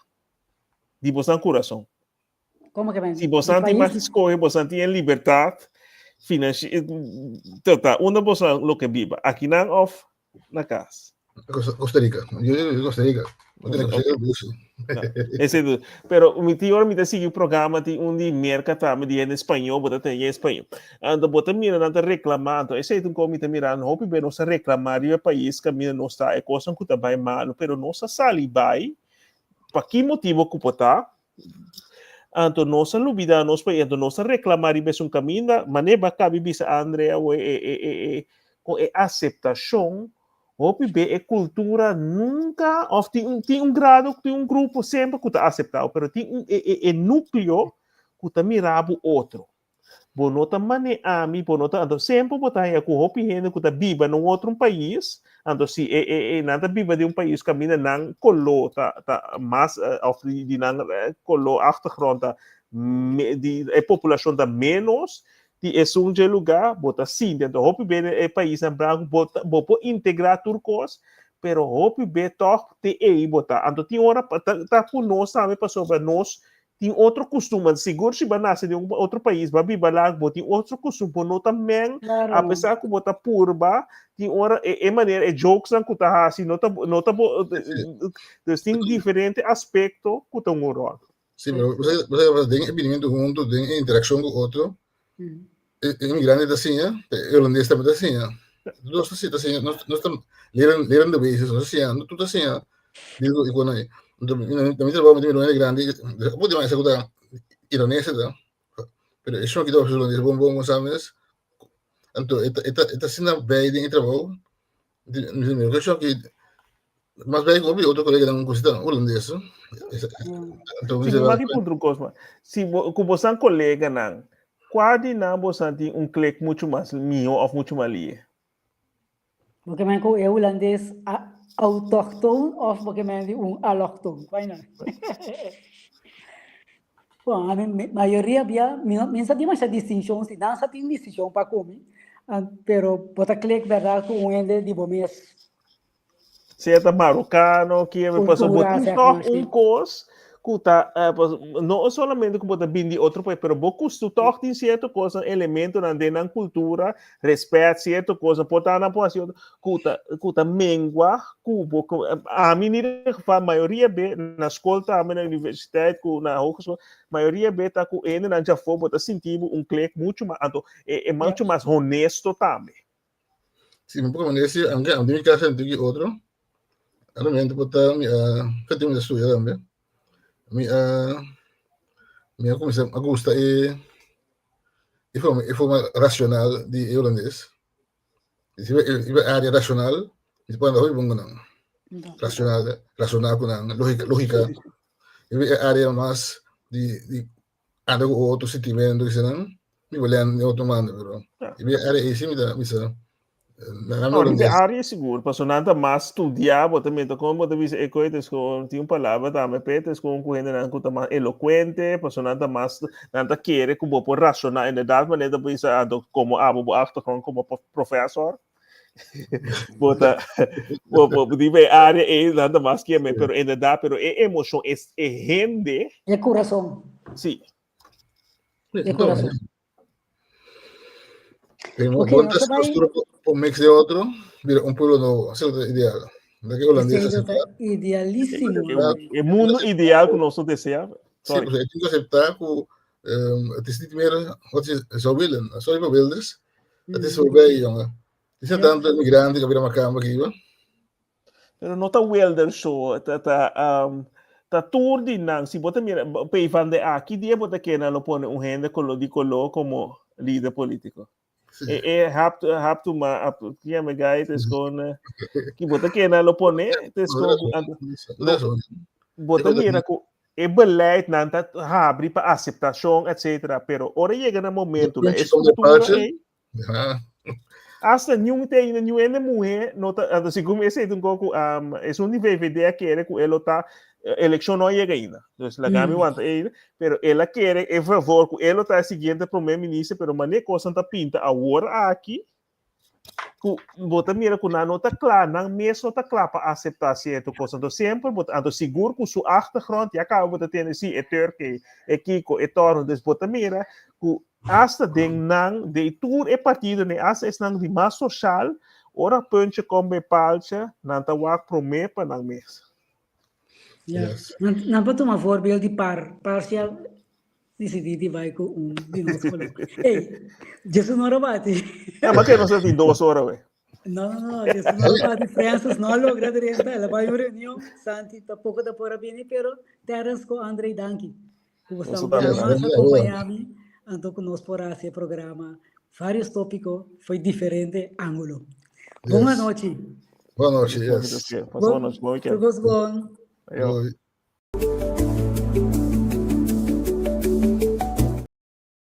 Di bosan kurason. Como que Si bosan tin mas escoge, bosan tin e libertad financiero, ta, unda bosan lo que biba, akinan of na cas? Costa Rica. Yo yo Costa Rica. No tiene que ser busi. Ese du. Pero mi tío mi ta sigui programa ti un di Merca tambe di en español, bota ten en español. Anto bota mira nan ta reclama, anto ese un ko mi ta mira, hopi be nos ta reclama riba país kaminda nos ta e kosan ku ta bai malo, pero nos a sali bai Pa ki motibo ku por ta? Anto nos a lubida nos pais, anto nos a reclama riba esun caminda, mane ba cabi bisa Andre awe e e e e con e aceptacion, hopi be e cultura nunca of tin un tin un grado, tin un grupo semper cu ta aceptao, pero tin un e e e nucleo cu ta mira bo otro. Bo no ta mane ami, bo no ta, anto semper bo ta haña ku hopi hende ku ta biba na un otro pais, anto si e e e nan ta biba den un pais kaminda nan koló ta ta mas òf di di nan koló achtergrond ta me di e populashon ta ménos di esun dje lugá, bo ta sinti, anto hopi be den e paisnan blanku bo ta bo por integrá tur kos, pero hopi be tòg te ei bo ta, anto tin ora ta ta ku nos tambe pasobra nos Tin otro kustumber, sigur si bo a nase den un otro pais, bo a biba la, bo tin otro kustumber, bo no ta meng, Claro. apesar ku bo ta purba, tin ora e e manera, e jokesnan ku ta hasi no ta no ta bo, dus tin diferente aspekto ku ta un ròl. Sí, pero bo sa bo sa den e binimentu huntu, den e interakshon ku otro, e e imigrante ta siña, e holandes tambe ta siña. Nos ta si ta siña, nos nos ta leren lerende bezig, nos ta siña, tur ta siña. Digo, y cuando na mi trabajo mi tin mi grandi, por di esa kuta iranese ta, pero eso kita holandés bon bon sabes. Anto eta eta eta asina bij den e trabou, mi mi mi ki mas bij ku otro kolega nan kusita holandés. Anto Si mi mag puntra un kos, si bo ku bosan koleganan, kua di nan bosan tin un klik muchu mas mihó òf muchu mas lihe? Bo ke men ku e hulandes autochtoon of bo ke men di un allochtoon? Kwai nan? Bon, ami mayoria bia mi no mi no sa dimasha distinshon si nan sa tin distinshon pa ku mi, pero bo ta klik bèrdat ku un hende di bo mes. Sea ta marokano, kieme, pasobra bo Kultura, tin zeg tòg maar, un sí. kos ku ta, no solamente ku bo ta bin di otro pais, pero bo kustu tòg tin sierto kosnan, elementonan den nan kultura, rèspèt, sierto kosnan, por ta nan por hasi otro, ku ta, ku ta mengua ku bo, ku ami in ieder geval mayoria be na skol tambe, na universiteit, ku na hogeschool, mayoria be ta ku hendenan djafó bo ta sinti bo un klik muchu mas, anto e e muchu mas honesto tambe. Sí, mi poco manera sí, aunque a mi casa en otro, realmente por ta mi a que mi estudia también. Mi a mi a comienza a gusta e e forma e forma racional di holandés. E e área racional, mi pone hopi bon nan. Racional, racional con nan, lógica, lógica. E área mas di di anda ku otro sintimentu kisa nan mi por lèn den otro manda pero e bia área ei si mi ta bisa na no riba e área sigur pasobra nan ta mas studiá bo ta mira kon bo ta bisa e koe ta kon tin un palabra tambe p'e ta kon ku hendenan ku ta mas elokuente pasobra nan ta mas nan ta kere ku bo por rasoná inderdat manera ta bisa anto komo abo bo achtergrond komo profesor bo ta bo bo riba e área ei nan ta mas kier pero inderdat pero e emoshon e hende E kurason. Sí. De corazón. Pero okay, bon ta un mix de otro, mira, un pueblo nobo, eso es ideal. De que holandés es idealísimo. El mundo ideal que nosotros deseamos. Sí, pues hay que aceptar que het is niet meer wat je zou willen. Sorry voor Wilders. Het is voorbij, jongen. Het is niet tanto immigranten que vienen acá, aquí, Pero no ta Wilders so, ta ta um, ta tur di nan. Si bo ta mira, P van de A, ki dia bo ta kere nan lo pone un hende kolo di kolo komo lider politiko? Sí. E e hap hap tu ma hap kia me gai het is gewoon eh, ki bo ta kere nan lo pone, het is gewoon anto No, bo ta mira ku e beleid nan ta habri pa aceptacion etcetera, pero ora yega na momento na e structura ei, hasta niun te ainda niun hende muhe no ta, anto segun mi esei ta un kos ku esun di VVD a kere ku e lo ta elekshon no a yega ainda, dus laga mi wanta ei, pero el a kere e favor ku e lo ta e siguiente prome minister, pero manera kosnan ta pinta awor aki, ku bo ta mira ku nan no ta kla, nan mes no ta kla pa aseptá sierto kos. Anto semper bo ta, anto sigur ku su achtergrond ya kaba bo ta tende si e Turkey, e kiko, e torno. Dus bo ta mira ku asta den nan, den tur e partidonan, asta esnan di mas soshal, ora puntje kom bij paaltje, nan ta wak promé pa nan mes. Ja. Nan, nan por tuma voorbeeld di par, parcial Disidí di bai ku un di nos koló. Ey, djes un ora bati. Ja, maar ke nos a tin dos ora we. No, no, no, djes un ora bati. Francis no a logra drenta, el a bai un reunion. Santi tampoco ta por a bini, pero Terence ku André, danki. Ku bo sta un biaha mas acompaña mi, anto ku nos por hasi e programa. Varios tópico foi diferente ángulo. Bon anochi. Bon anochi, yes. Bon anochi, bon weekend. Tur kos bon. Ayo.